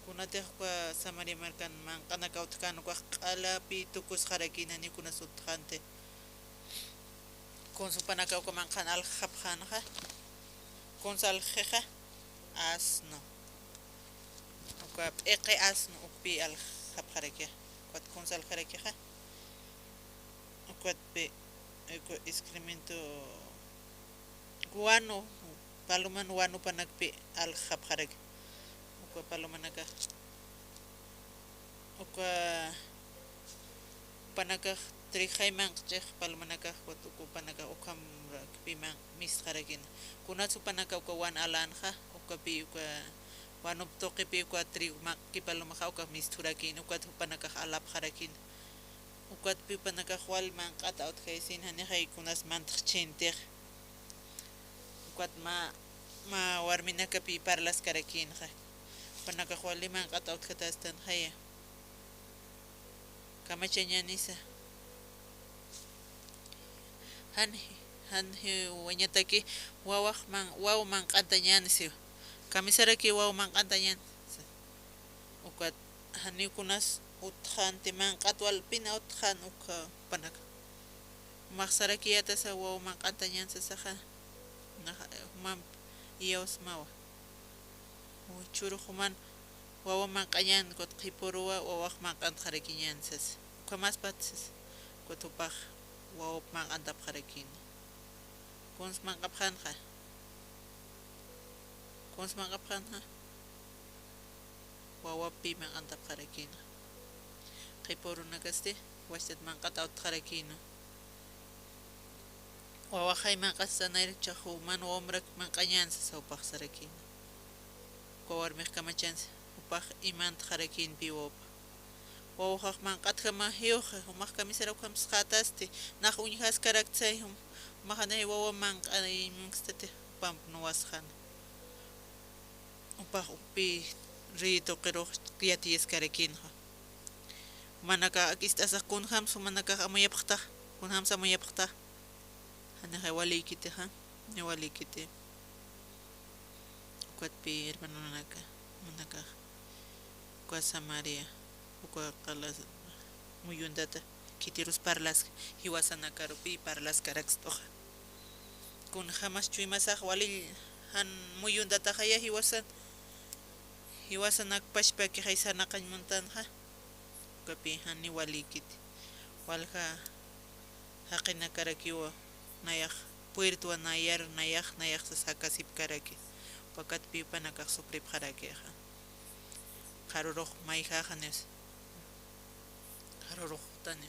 kunatix uka Samaria markan manq'anak awtjkän ukax q'alapi tukusxarakïn, janiw kunas utjxänti. Kuns jupanakax uka manq'an aljxapxänxa. Kuns aljxixa, asno. Uka p'iqi asno ukpi aljxapxarakixa. Ukat kuns aljxarakixa. Ukatpi, uka excremento wanu, paloman wanupanakpi aljxapxaraki. Uka palomanakax. Uka jupanakax trijay manq'chix palomanakax, ukat uka jupanakax ukhamrakpi manq' mistxarakïna. Kunats jupanakax uka wan alänxa, ukapi uka wanup tuqipi uka trigo manq'ki palomaxa uka mistxurakïna, ukat jupanakax alapxarakïna. Ukatpi jupanakax wal manq'at awtjaysin, janixay kunas mantxchintix. Ukat mä, mä warminakapi parlaskarakïnxa. Jupanakax wali manq'at awtjatästanxaya. Kamachañänisa. Jan, jan jiwañataki wawax man, waw manq'antañän siwa. Kamisaraki waw manq'antañän. Ukat janiw kunas utjxänti, manq'at walpin utjxän uka jupanakax. Jumax sarakiyätasa waw manq'antañän sasaxa. Naxa, jumamp iyawsmawa. Churux juman wawa manq'añän, ukat qhipuruwa wawax manq'antxarakiñän sasa. Ukhamaspat sasa. Ukat jupax wawap manq'antapxarakïna. Kuns manq'apxänxa. Kuns manq'apxänxa. Wawapï manq'antapxarakïna. Qhipa urunakasti, wachtat manq'at awtxarakïna. Wawaxay manq'at sanayrak, jichhax juman wawamrak manq'añän sasa jupax sarakïna. Uka warmix kamachansa, jupax imantxarakïnpï wawapa. Wawaxax manq'atjama jiwxa, jumax kamisar ukham sxätasti, nax uñjaskaraktsay jum, jumax janay wawa manq'añ munkstati, jupamp nuwasxäna. Jupax ukpi río tuqirux yatiyaskarakïnxa. Jumanakax ak ist'asax kunjams jumanakax amuyapxtax, kunjams amuyapxtax. Janixay walïkitixa, ni walïkiti. Ukatpi hermanonaka, jumanakax. Uka Samaria, uka qala muyuntata, khitirus parlaska, jiwasanakarupi parlaskarakst'uxa. Kunjamas chuymasax wali jan muyuntataxaya jiwasan, jiwasanak pachpakixay sarnaqañ muntanxa, ukapi jani walïkiti. Walja jaqinakarakiwa nayax puertowa nayar, nayax, nayax sas jakasipkaraki. Pakatpi jupanakax sufripxarakixa. Qharurux mayjäxaniw sas. Qharurux tani.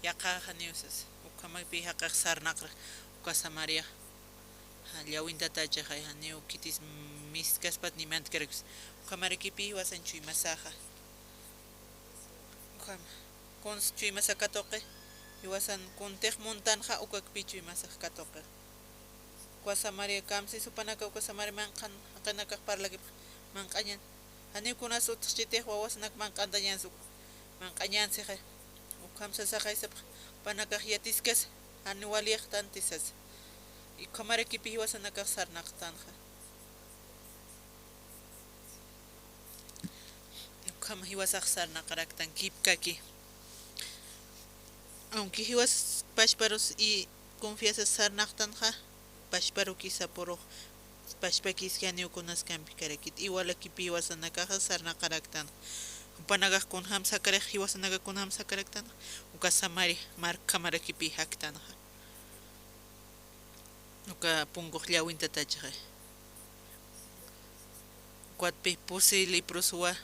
Yaqhäxaniw sas. Ukhamakpi jaqix sarnaqrak. Uka Samaria. Ja, llawintatachixay, janiw khitis mistkaspat ni mantkarakis. Ukhamarakipi jiwasan chuymasaxa. Ukhama. Kuns chuymasa katuqi, jiwasan kuntix muntanxa ukakpi chuymasax katuqi. Uka Samaria kamsis jupanaka uka Samaria manq'an, jaqinakax parlakipx manq'añan. Janiw kunas utjchitix wawasanak manq'antañans uk, manq'añansixa. Ukham sasaxay sapx, jupanakax yatiskas, janiw walïxtanti sasa. Ukhamarakipi jiwasanakax sarnaqtanxa. Ukham jiwasax sarnaqaraktan kipkaki. Aunque jiwas pachparus i confianza sarnaqtanxa, pachparukisapurux, pachpakiskaniw kunas kampikarakit. Iwalakipi jiwasanakaxa sarnaqaraktan. Jupanakax kunjam sakarix, jiwasanakax kunjam sakaraktan. Uka Samaria markhamarakipi jaktanxa. Uka punkux llawintatachixay. Ukatpi pusi leprosuwa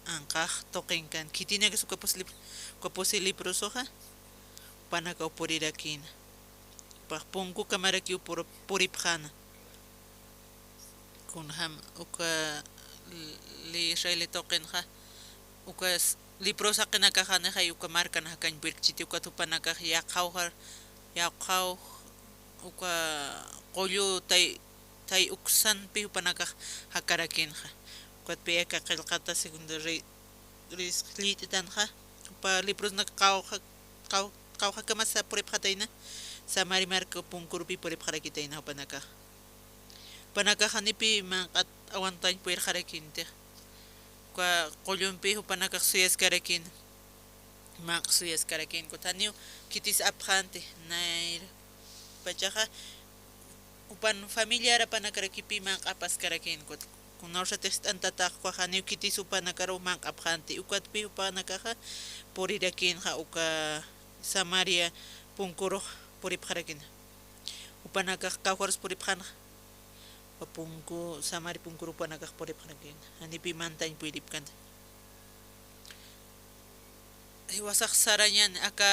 anqax tuqinkan. Khitinakas uka pusi lepro, uka pusi leprosuxa jupanakaw purirakïna. Jupax punkukhamarakiw pur, puripxäna. Kunjam uka li, israelita tuqinxa, uka s, leprosa jaqinakax janixay uka markan jakañ puyrkchiti, ukat jupanakax yaqhawjar, yaqhaw, uka qullu tay, tay uksanpi jupanakax jakarakïnxa. Ukat Ukatpï aka qillqata segundo rey, rey lït'itanxa, jupa librosunak qawxa, qaw-, qawjakamasa puripxatayna, Samari marka punkurupi puripxarakitayna jupanakax. Jupanakax janipï manq'at awantañ puyirxarakïnti. Uka qullumpi jupanakax suyaskarakïna. Manq'a suyaskarakïna, ukat janiw khitis apxänti, nayra pachaxa, jupan familiar apanakarakipï manq'a apaskarakïna, ukat kuna ursatix ist'antatäx, ukax janiw khitis jupanakaru manq'a apxänti, ukatpï jupanakaxa purirakïnxa, uka Samaria punkurux puripxarakïna. Jupanakax kawkharus puripxänxa. Uka punku, Samari punkuru jupanakax puripxarakïna. Janipï mantañ puyiripkänti. Jiwasax sarañäni, aka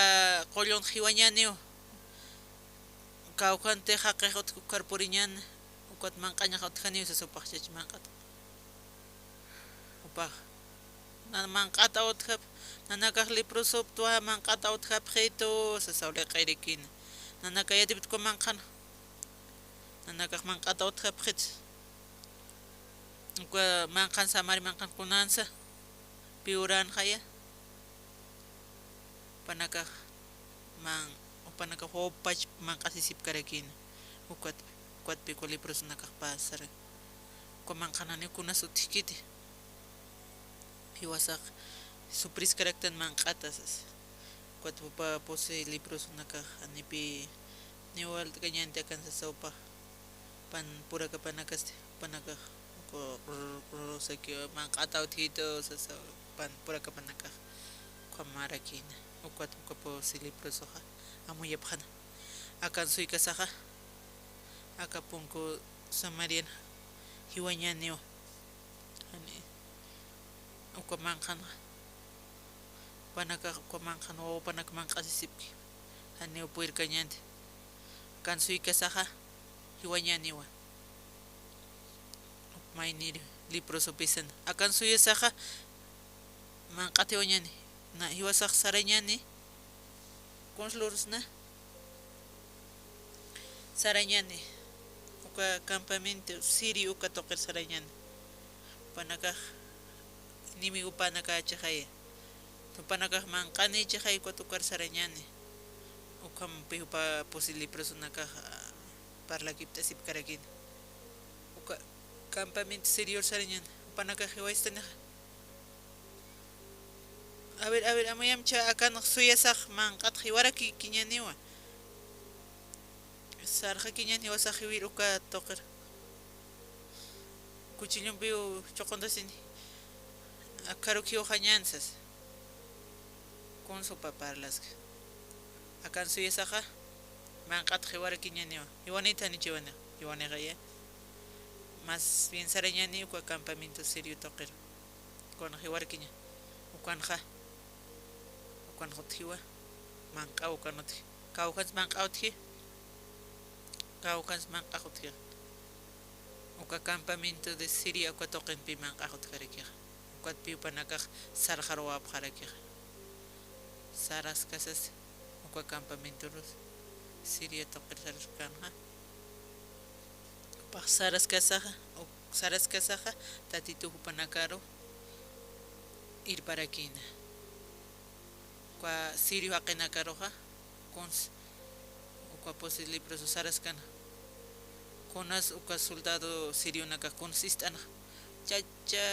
qullun jiwañäniw. Kawkhanti jaqix utjki ukkar puriñäni, ukat manq'añax utjaniw sasa jupax chach manq'at. Jupax. Na manq'at utjap, nanakax leprosoptwa manq'at utjapxitu, sasaw liq'irikïna. Nanaka yatiptwa manq'an. Nanakax manq'at utjapxit. Uka manq'an, Samari manq'an kunansa, piwränxaya. Jupanakax man, jupanakax wawpach manq'asisipkarakïna. Ukat, ukatpï uka leprosunakax pasarakiw. Uka manq'an janiw kunas utjkiti. Jiwasax sufriskaraktan manq'ata sasa. Ukat jupa pusi leprosunakax janipï niw walt'kañänti akan sasa jupax. Pan purakapanakasti, jupanakax uka rrrrrr sakiw manq'at utjkitu sasa, pan purakapanakax ukhamarakïna. Ukat uka pusi leprosoxa amuyapxäna. Akan suykasaxa, aka punku Samarian jiwañäniwa. Jani, uka manq'an, jupanakax uka manq'an wawapanak manq'asisipki. Janiw puyirkañänti. Akan suykasaxa, jiwañäniwa. Maynïri leprosopisan. Akan suykasaxa, manq'at jiwañäni. Na, jiwasax sarañäni. Kuns lurusna. Sarañäni. Uka campamento sirio uka tuqir sarañäni. Jupanakax enemigopanakachixa. Jupanakax manq'anichixa, ukat ukar sarañäni. Ukhampi jupa pusi leprosunakax, ah, parlakipt'asipkarakïna. Uka campamento sirior sarañäni. Jupanakax jiwayistanixa. A ver, a ver, amuyamcha, akan suyasax manq'at jiwarakikiñäniwa. Sarxakiñäni jiwasax jiwir uka tuqir. Kuchillumpiw chuquntasini. Akharuk jiwxañäni sasa. Kuns jupa parlaska. Akan suyasaxa, manq'at jiwarakiñäniwa. Jiwanït janichi jiwani, jiwanïxaya. Más bien sarañäni uka campamento sirio tuqir. Ukan jiwarakiña. Ukanxa. Ukan utjiwa. Manq'a ukan utji. Kawkhans manq'a utji. Kawkhans manq'a utji. Uka campamento de Siria uka tuqinpi manq'a utjarakixa. Ukatpï jupanakax sarxaruwapxarakixa. Saraskasas uka campamentorus Siria tuqir saraskanxa. Jupax saraskasaxa, uk-, saraskasaxa, Tatitu jupanakaru irparakïna. Uka sirio jaqinakaruxa, kuns, uka pusi leproso saraskan. Kunas uka soldado sirionakax kuns ist'anxa. Chacha,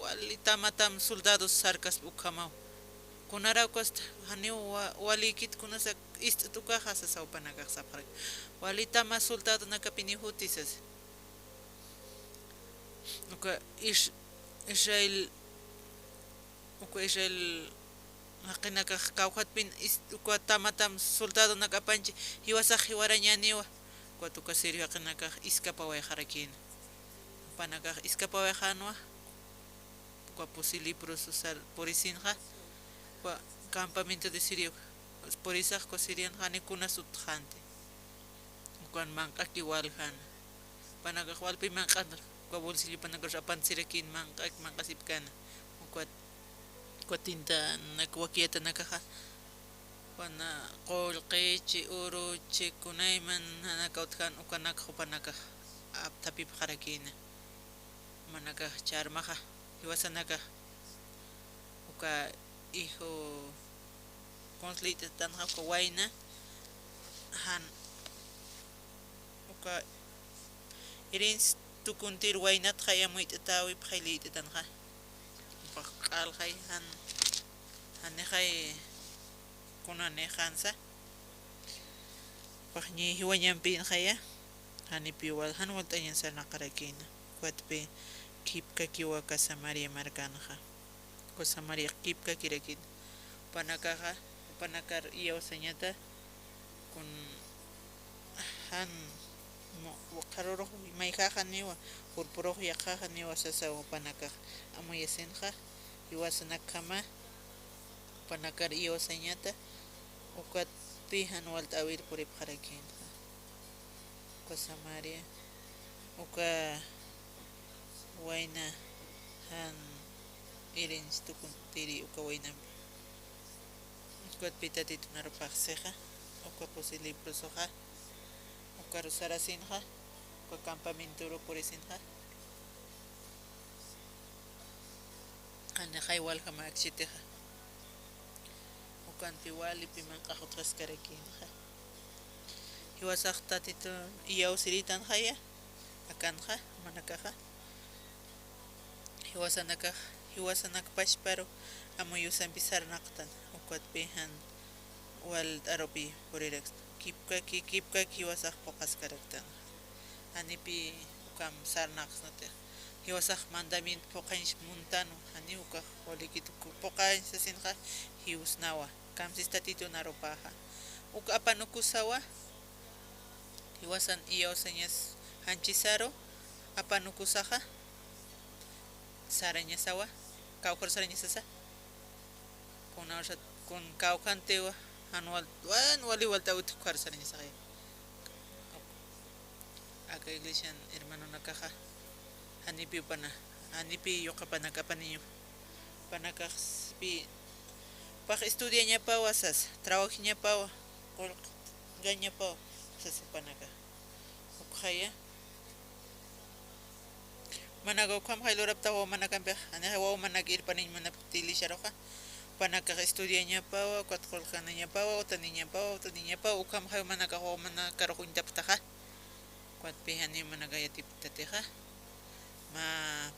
wali tamatam soldados sarkaspa ukhamaw. Kunaraw ukasta, janiw wa-, walïkit kunas ist'at ukaxa sasa jupanakax sapxarak. Wali tama soldadonakapiniw juti sasa. Uka Is-, Israel, uka Israel jaqinakax kawkhatpin is-, uka tamatam soldadonak apanchi, jiwasax jiwarañäniwa. Ukat uka sirio jaqinakax iskapawayxarakïna. Jupanakax iskapawayxänwa. Uka pusi leproso sar purisinxa, uka campamento de Siria, purisax uka sirian jani kunas utjänti. Ukan manq'aki waljäna. Jupanakax walpi manq'an, uka bolsillopanakax apantsirakin manq'ak, manq'asipkäna. Ukat, uka tintanak wakiyatanakaxa, ukan qullqichi, uruchi, kunayman nanaka utjän, ukanak jupanakax apthapipxarakïna. Jumanakax charmaxa, jiwasanakax uka hijo, kuns lït'atanxa uka wayna, jan uka irinsi tukuntir waynatxay amuyt'atäwipxay lït'atanxa. Jupax q'alxay jan, janixay kunanïxansa. Jupax ñi jiwañampïnxaya, janipiw wal, jan walt'añan sarnaqarakïna. Ukatpï kipkakiwa aka Samaria markanxa. Uka Samaria kipkakirakïna. Jupanakaxa, jupanakar iyawsañata, kun jan mu-, waqharurux mayjaxaniwa, purpurux yaqhaxaniwa sasaw jupanakax. Amuyasinxa, jiwasanakjama, jupanakar iyawsañata, ukatpï jan walt'äwir puripxarakïnxa. Uka Samaria, uka wayna, jan irinsi tukuntiri uka waynampi. Ukatpï Tatitun arupax sixa, uka pusi librosuxa, ukaru sarasinxa, uka campamentoru purisinxa. Janixay waljama akchitixa. Ukanpi walipi manq'ax utjaskarakïnxa. Jiwasax Tatitun iyawsiritanxaya, akanxa, jumanakaxa. Jiwasanakax, jiwasanak pachparu amuyusampi sarnaqtan, ukatpï jan walt'arupi purirakstan. Kipkaki, kipkaki jiwasax phuqaskaraktan. Janipï ukham sarnaqsnatix. Jiwasax mandamiento phuqañs muntanwa, janiw ukax walikit phuqañs sasinxa, jiwsnawa. Kamsis Tatitun arupaxa. Uk apanukusawa, jiwasan iyawsañas janchisaru, apanukusaxa, sarañasawa, kawkharu sarañasasa. Kuna usat, kun kawkhantiwa, jan wal, wan wali walt'äwit ukhar sarañasaxaya. Aka iglesian hermanonakaxa, janipi jupana, janipi yuqapanak apaniñu. Jupanakaxpï, jupax estudiañapawa sasa, trabajiñapawa, qullqañapawa sasa jupanakax. Ukxaya. Jumanaka ukhamxay luraptax wawmanakampix, janixay wawmanak irpaniñ munapkti iglesiaruxa. Jupanakax estudiañapawa, ukat qullqanañapawa, utaniñapawa, utaniñapawa, ukhamxay jumanakax wawmanakarux uñtapktaxa. Ukatpï janiw jumanakax yatipktatixa. Mä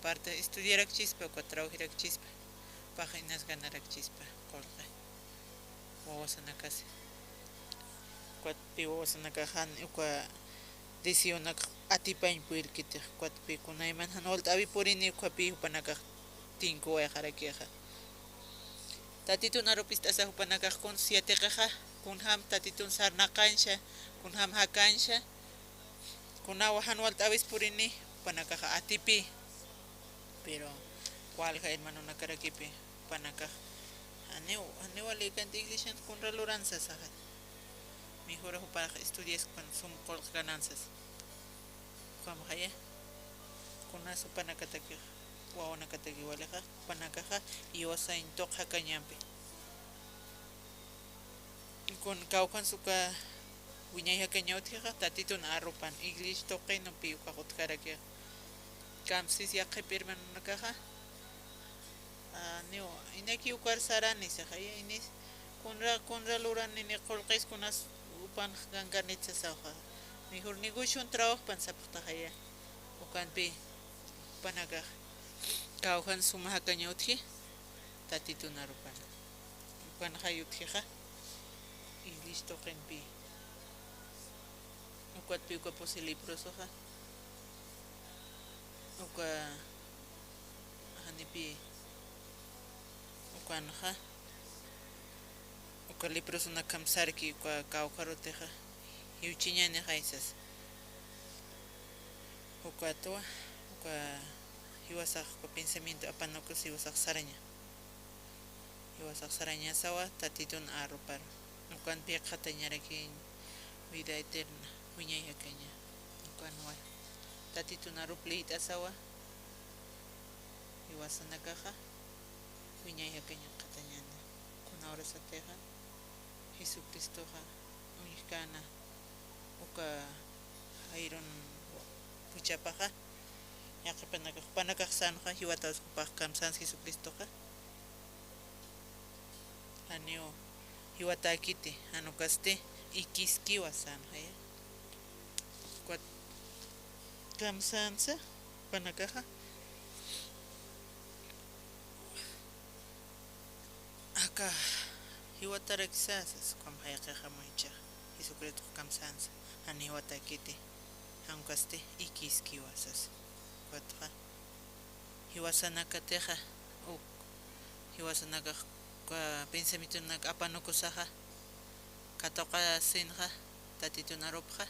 parte estudiarakchispa, ukat trabajirakchispa, jupax inas ganarakchispa qullqi. Wawasanakasi. Ukatpï wawasanakax jan uka deseonak atipañ purirkitix, ukatpï kunayman jan walt'äwi purini, ukapï jupanakax tinkuwayxarakixa. Tatitun arup ist'asa jupanakax kuns yatiqixa, kunjam Tatitun sarnaqañsa, kunjam jakañsa, kunaw jan walt'äwis purini, jupanakax atipï. Pero walja hermanonakarakipi, jupanakax janiw, janiw walikanti iglesian kunra luran sasaxa. Mejor jupax estudiaspan sum qullq ganan sasa. Ukhamxaya, kunas jupanakatakix, wawanakataki walixa, jupanakaxa, jiwasañ tuq jakañampi. Kun kawkhans uka wiñay jakaña utjixa, Tatitun arupan, iglesia tuqinupï ukax utjarakixa. Kamsis yaqhip hermanonakaxa, a, niw, inaki ukar sarani saxaya, inis, kunra, kunra lurani ni qullqis kunas jupanx gankanit sasaxa. Mejor negocion trabajpan sapxtaxaya. Ukanpï, jupanakax, kawkhans suma jakaña utji, Tatitun arupan. Ukanxay utjixa, iglesia tuqinpï. Ukatpï uka pusi librosuxa. Uka janipï ukanxa. Uka librosunak kamsarki uka kawkharutixa. Jiwchiñanixay sasa. Ukatwa, uka jiwasax uka pensamiento apanukus jiwasax saraña. Jiwasax sarañasawa Tatitun arropar. Ukanpï qhatañarakiñ vida eterna, wiñay jakaña. Ukanwa Tatitun arrup liyt'asawa. Jiwasanakaxa wiñay jakaña qhatañäni. Kuna urasatixa Jesucristoxa uñjkäna uka Jairun juchapaxa, Yaqhipanakax, jupanakax sänxa jiwataw, jupax kamsans Jesucristoxa. Janiw jiwatäkiti, jan ukasti ikiskiwa sänxaya. Ukat kamsansa jupanakaxa. Aka jiwatarakisa sas, ukham jayqixa mucha Jesucristox kamsansa, jan jiwatäkiti, jan ukasti ikiskiwa sas. Ukatxa jiwasanakatixa, uk jiwasanakax, uka pensamientonak apanukusaxa, katuqasinxa Tatitun arupxa.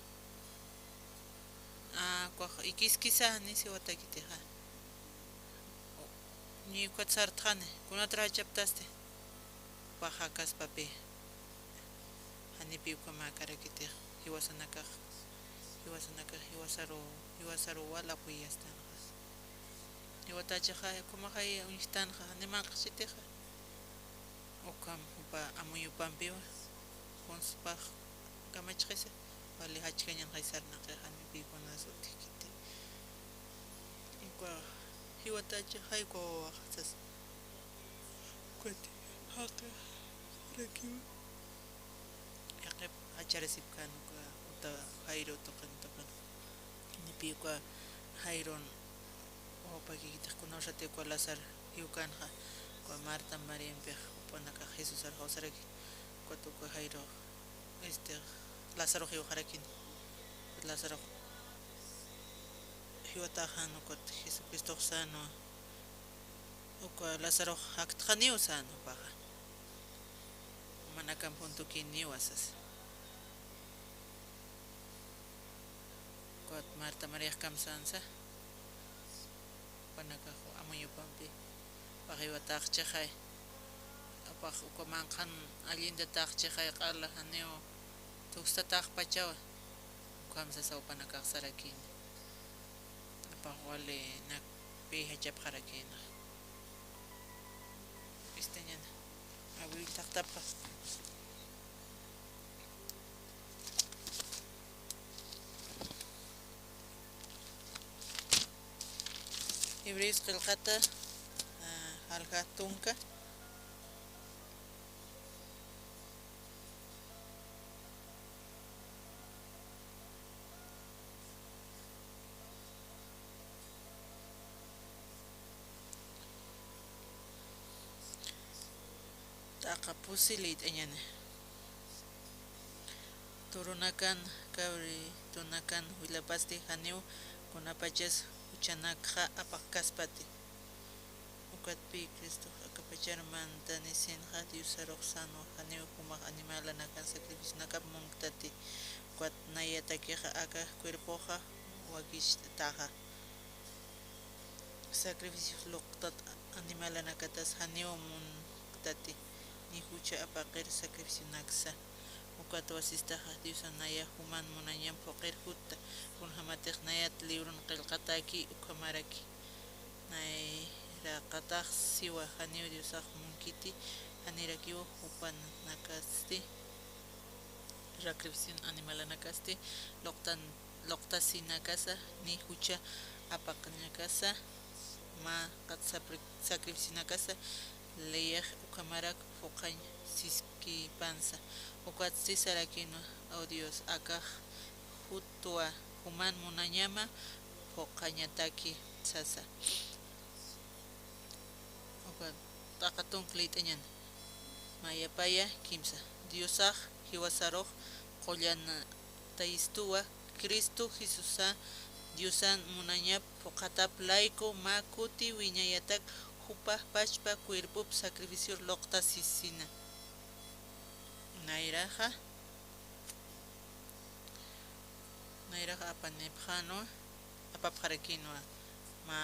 A, ukax ikiskisa, jani jiwatäkitixa. Ni ukat sartxani, kunatix jachaptasti. Jupax jakaspapï. Janipi uka mäkarakitix, jiwasanakax, jiwasanakax, jiwasaru, jiwasaru wal apoyastanxa. Jiwatachixa, ukhamaxay uñjtanxa, jani manq'sitixa. Ukham jupa amuyupampiwa, kunsapax kamachxisa, wali jachkañanxay sarnaqi, janipi kunas utjkiti. Uka jiwatachixa, uka wawaxa sas. Ukat jaqi, rakiwa. Yaqhip jacharasipkän uka uta Jairo tuqin tuqin. Janipi uka Jairon wawapakikitix kunawsati uka Lázaro jiwkänxa, uka Marta Mariampix jupanakax Jesusar jawsaraki, ukat uka Jairo, este, Lázaro jiwxarakini. Lázaro jiwataxan ukat Jesucristox sänwa. Uka Lazarox jaktxaniw sän jupaxa. Jumanakamp juntukiniwa sasa. Ukat Marta Mariax kamsansa. Jupanakax amuyupampi. Jupax jiwataxchixay. Jupax uka manq'an allintatäxchixay, q'ala janiw tukstatäxpachawa. Ukham sasa jupanakax sarakini. Jupax wali nakpï jachapxarakïna. Istañana. Awil taqtapxa. Hebreos qillqata, a, jalja tunka. T'aqa pusi liyt'añäni. Turunakan, cabritonakan wilapasti janiw kunapachas juchanakxa apaqkaspati. Ukatpï Cristox akapachar mantanisinxa Diosarux sänwa, janiw jumax animalanakan sacrificionakap munktati. Ukat nayatakixa aka cuerpoxa wakicht'axa. Sacrificios luqtat animalanakatas janiw munktati, ni jucha apaqir sacrificionaksa. Ukat wasistaxa Diosan naya juman munañamp phuqir jutta, kunjamatix nayat libron qillqatäki ukhamaraki. Nayraqatax siwa janiw Diosax munkiti, janirakiw jupanakasti, sacrificio animalanakasti, luqtan luqtasinakasa, ni jucha apaqinakasa, mä qat sapri-, sacrificionakasa, leyix ukhamarak phuqañ siskipansa. Ukatsti sarakïnwa, O Dios, akax jutwa juman munañama phuqañataki sasa. Ukat t'aqa tunka liyt'añäni. Mayapaya kimsa. Diosax jiwasarux qullanatayistuwa, Cristo Jesusa Diosan munañap phuqhatap layku mä kuti wiñayatak jupax pachpa cuerpop sacrificior luqtasisina. Nayraxa, nayraxa apanipxänwa, apapxarakïnwa mä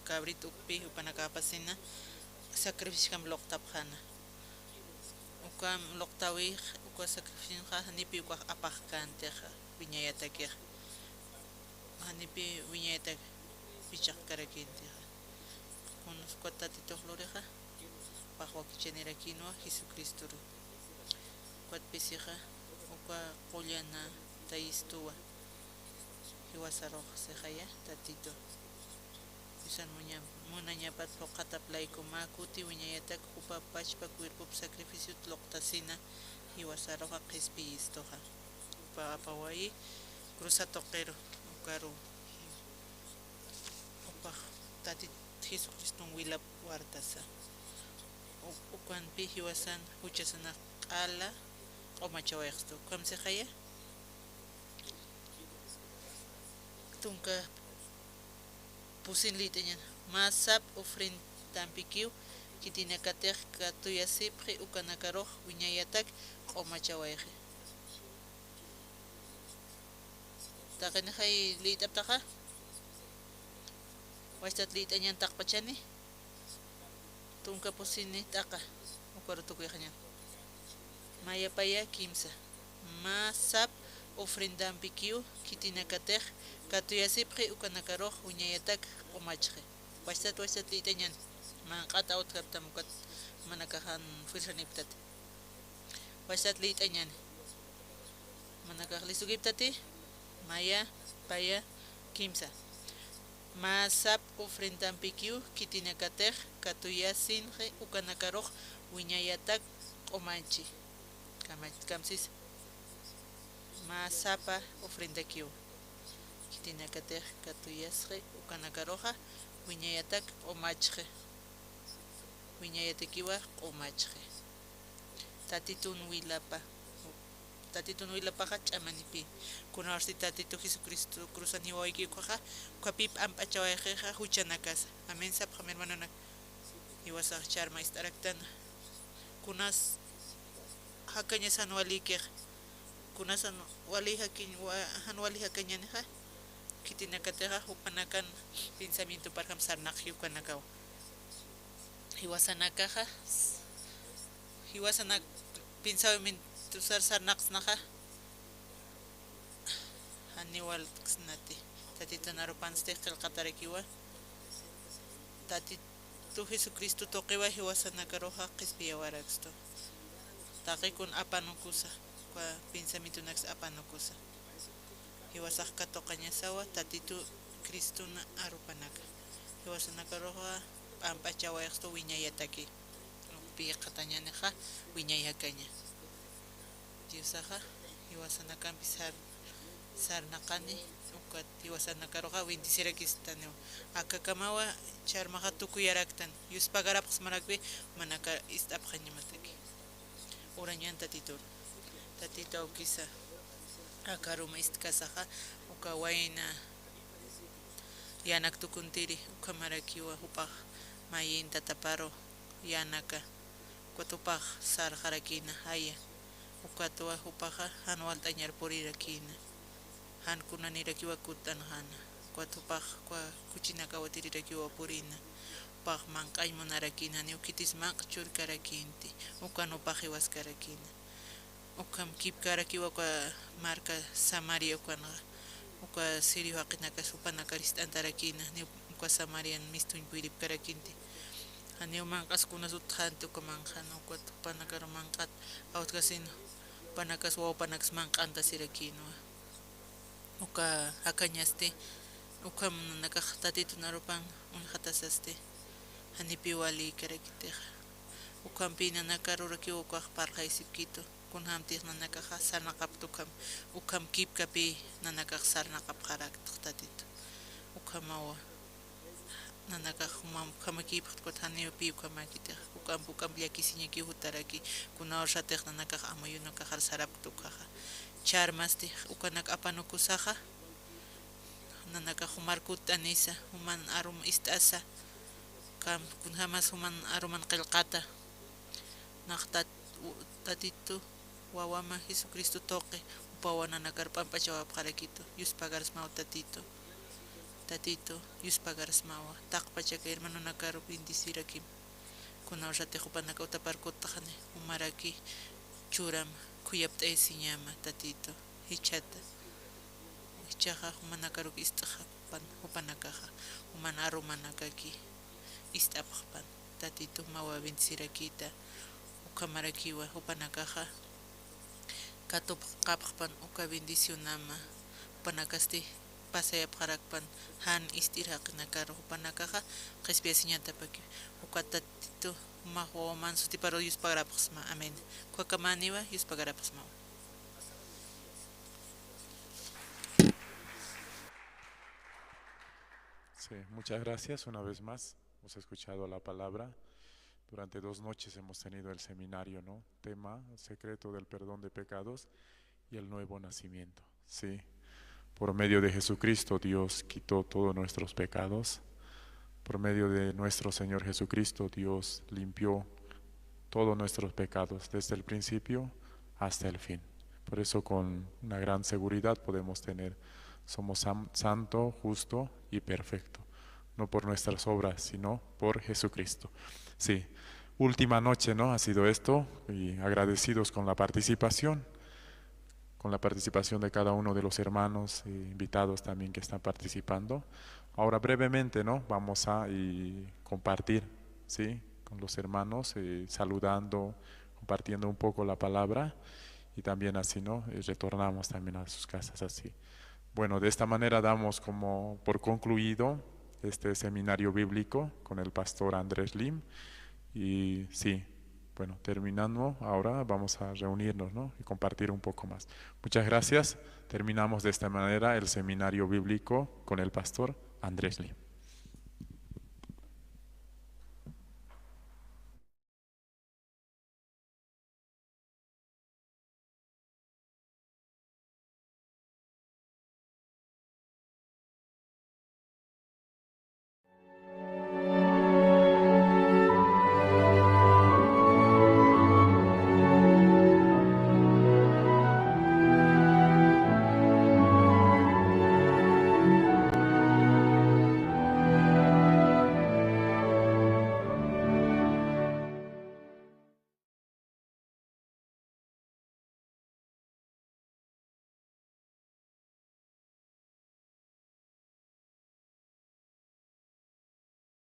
cabrit ukpi jupanakax apasina, sacrificiokam luqtapxäna. Ukam luqtäwix, uka sacrificionxa janipï ukax apaqkäntixa, wiñayatakixa. Janipï wiñayatak pichaqkarakïntixa. Kuns ukat Tatitux lurixa, jupax wakichanirakïnwa Jesucristoru. Ukat pisixa, uka qullanatayistuwa. Jiwasarux sixaya, Tatitu, San muña-, munañapat phuqhatap layku mä kuti wiñayatak jupa pachpa cuerpop sacrificiot luqtasina jiwasaruxa qhispiyistuxa. Jupa apawayi cruza tuqiru, ukaru jupax Tatit Jesucriston wilap wartasa. U-, ukanpi jiwasan juchasana q'ala q'umachawayxstu. Ukham sixaya tunka pusin liyt'añan. Mä sap ofrendampikiw khitinakatix katuyasipxi ukanakarux wiñayatak q'umachawayxi. Taqinixay liyt'aptaxa. Wachtat liyt'añan taqpachani. Tunka pusini t'aqa, ukaru tukuyxañan. Mayapaya kimsa. Mä sap ofrendampikiw khitinakatix katuyasipxi ukanakarux wiñayatak q'umachxi. Wachtat, wachtat liyt'añan. Manq'at awtjaptam ukat manakaxan fuerzanipktati. Wachtat liyt'añani. Manakax lisukiptati. Mayapaya kimsa. Mä sap ofrendampikiw khitinakatix katuyasinxi ukanakarux wiñayatak q'umachi. Kamach-, kamsis. Mä sapa ofrendakiw khitinakatix katuyasxi ukanakaruxa wiñayatak q'umachxi. Wiñayatakiwa q'umachxi. Tatitun wilapa. Tatitun wilapaxa ch'amanipi. Kunawsti Tatitu Jesucristo cruzan jiwawayki ukhaxa, ukhapï p'amp'achawayxixa juchanakasa. Amén sapxam, hermanonak. Jiwasax charma ist'araktana. Kunas jakañas jan walïkix. Kunas jan wali jakiñ-, wa-, jan wali jakañanixa. Khitinakatixa jupanakan pensamientoparjam sarnaqji ukanakaw. Jiwasanakaxa, jiwasanak pensamientusar sarnaqsnaxa, janiw walt'ksnati. Tatitun arupansti qillqatarakiwa. Tatitu Jesucristo tuqiwa jiwasanakaruxa qhispiyawarakstu. Taqikun apanukusa, uka pensamientonaks apanukusa. Jiwasax katuqañasawa Tatitu Cristona arupanaka. Jiwasanakaruxa p'amp'achawayxstu wiñayataki. Ukpï qhatañanixa wiñay jakaña. Diosaxa jiwasanakampi sar-, sarnaqani, ukat jiwasanakaruxa bendecirakistaniwa. Akakamawa charmaxa tukuyaraktan. Yuspagarapxsmarakpi manaka ist'apxañamataki. Urañan Tatitun. Tatitu awkisa, aka aruma ist'kasaxa, uka wayna yanak tukuntiri, ukhamarakiwa jupax mayin tataparu yanaka, ukat jupax sarxarakïna jaya, ukatwa jupaxa jan walt'añar purirakïna. Jan kunanirakiwa kutt'anxäna, ukat jupax ukwa khuchinakaw atirirakiwa purïna, jupax manq'añ munarakïna, janiw khitis manq'a churkarakïnti, ukan jupax jiwaskarakïna. Ukham kipkarakiwa uka marka Samaria ukanxa, uka sirio jaqinakas jupanakar ist'antarakïna, janiw uka Samarian mistuñ puyripkarakïnti. Janiw manq'as kunas utjänti uka manq'an, ukat jupanakar manq'at awtkasin, jupanakas wawpanaks manq'antasirakïnwa. Uka jakañasti, ukham nanakax Tatitun arupan uñjatasasti, janipiw walïkarakitixa. Ukhampi nanakarurakiw ukax parlxaysipkitu, kunjämtix nanakaxa sarnaqapkta ukham, ukham kipkapï nanakax sarnaqapxarakta Tatitu. Ukhamawa. Nanakax jumam ukhamakïpxta, ukat janiw pï ukhamäkitix, uk'amp uk'amp llakisiñakiw jutaraki, kunawsatix nanakax amuyunakaxar sarapkta ukhaxa. Ch'armasti ukanak apanukusaxa, nanakax jumar kutt'anisa, juman arum ist'asa, kam kunjämas juman aruman qillqata, nax Tat-, u-, Tatitu wawama Jesucristo tuqi, jupawa nanakar p'amp'achawapxarakitu, yuspagarsmaw Tatitu. Tatitu, yuspagarsmawa, taqpachaka hermanonakaru bendecirakim. Kunawsatix jupanakaw tapar kutt'xani, jumaraki churam, khuyapt'ayasiñama Tatitu, jichhata. Jichhaxa jumanakaruk ist'xapxpan, jupanakaxa, juman arumanakaki ist'apxpan. Tatitu, jumawa bendecirakïta, ukhamarakiwa jupanakaxa katupxapxpan uka bendicionama, jupanakasti pasayapxarakpan jan ist'ir jaqinakar jupanakaxa qhispiyasiñatapaki. Ukat Tatitu jumax wawaman sutiparu yuspagarapaxsma. Amén. Kuakamaniwa yuspagarapaxsma. Sí, muchas gracias una vez más. Hemos escuchado la palabra. Durante dos noches hemos tenido el seminario, ¿no? Tema, secreto del perdón de pecados y el nuevo nacimiento. Sí. Por medio de Jesucristo, Dios quitó todos nuestros pecados. Por medio de nuestro Señor Jesucristo, Dios limpió todos nuestros pecados, desde el principio hasta el fin. Por eso, con una gran seguridad podemos tener, somos san-, santo, justo y perfecto, no por nuestras obras, sino por Jesucristo. Sí, última noche, ¿no? Ha sido esto, y agradecidos con la participación, con la participación de cada uno de los hermanos e invitados también que están participando. Ahora brevemente, ¿no? Vamos a, y compartir, ¿sí? Con los hermanos, eh, saludando, compartiendo un poco la palabra y también así, ¿no? Eh, retornamos también a sus casas así. Bueno, de esta manera damos como por concluido este seminario bíblico con el pastor Andrés Lim. Y sí, bueno, terminando, ahora vamos a reunirnos, ¿no? Y compartir un poco más. Muchas gracias. Terminamos de esta manera el seminario bíblico con el pastor Andrés Lim.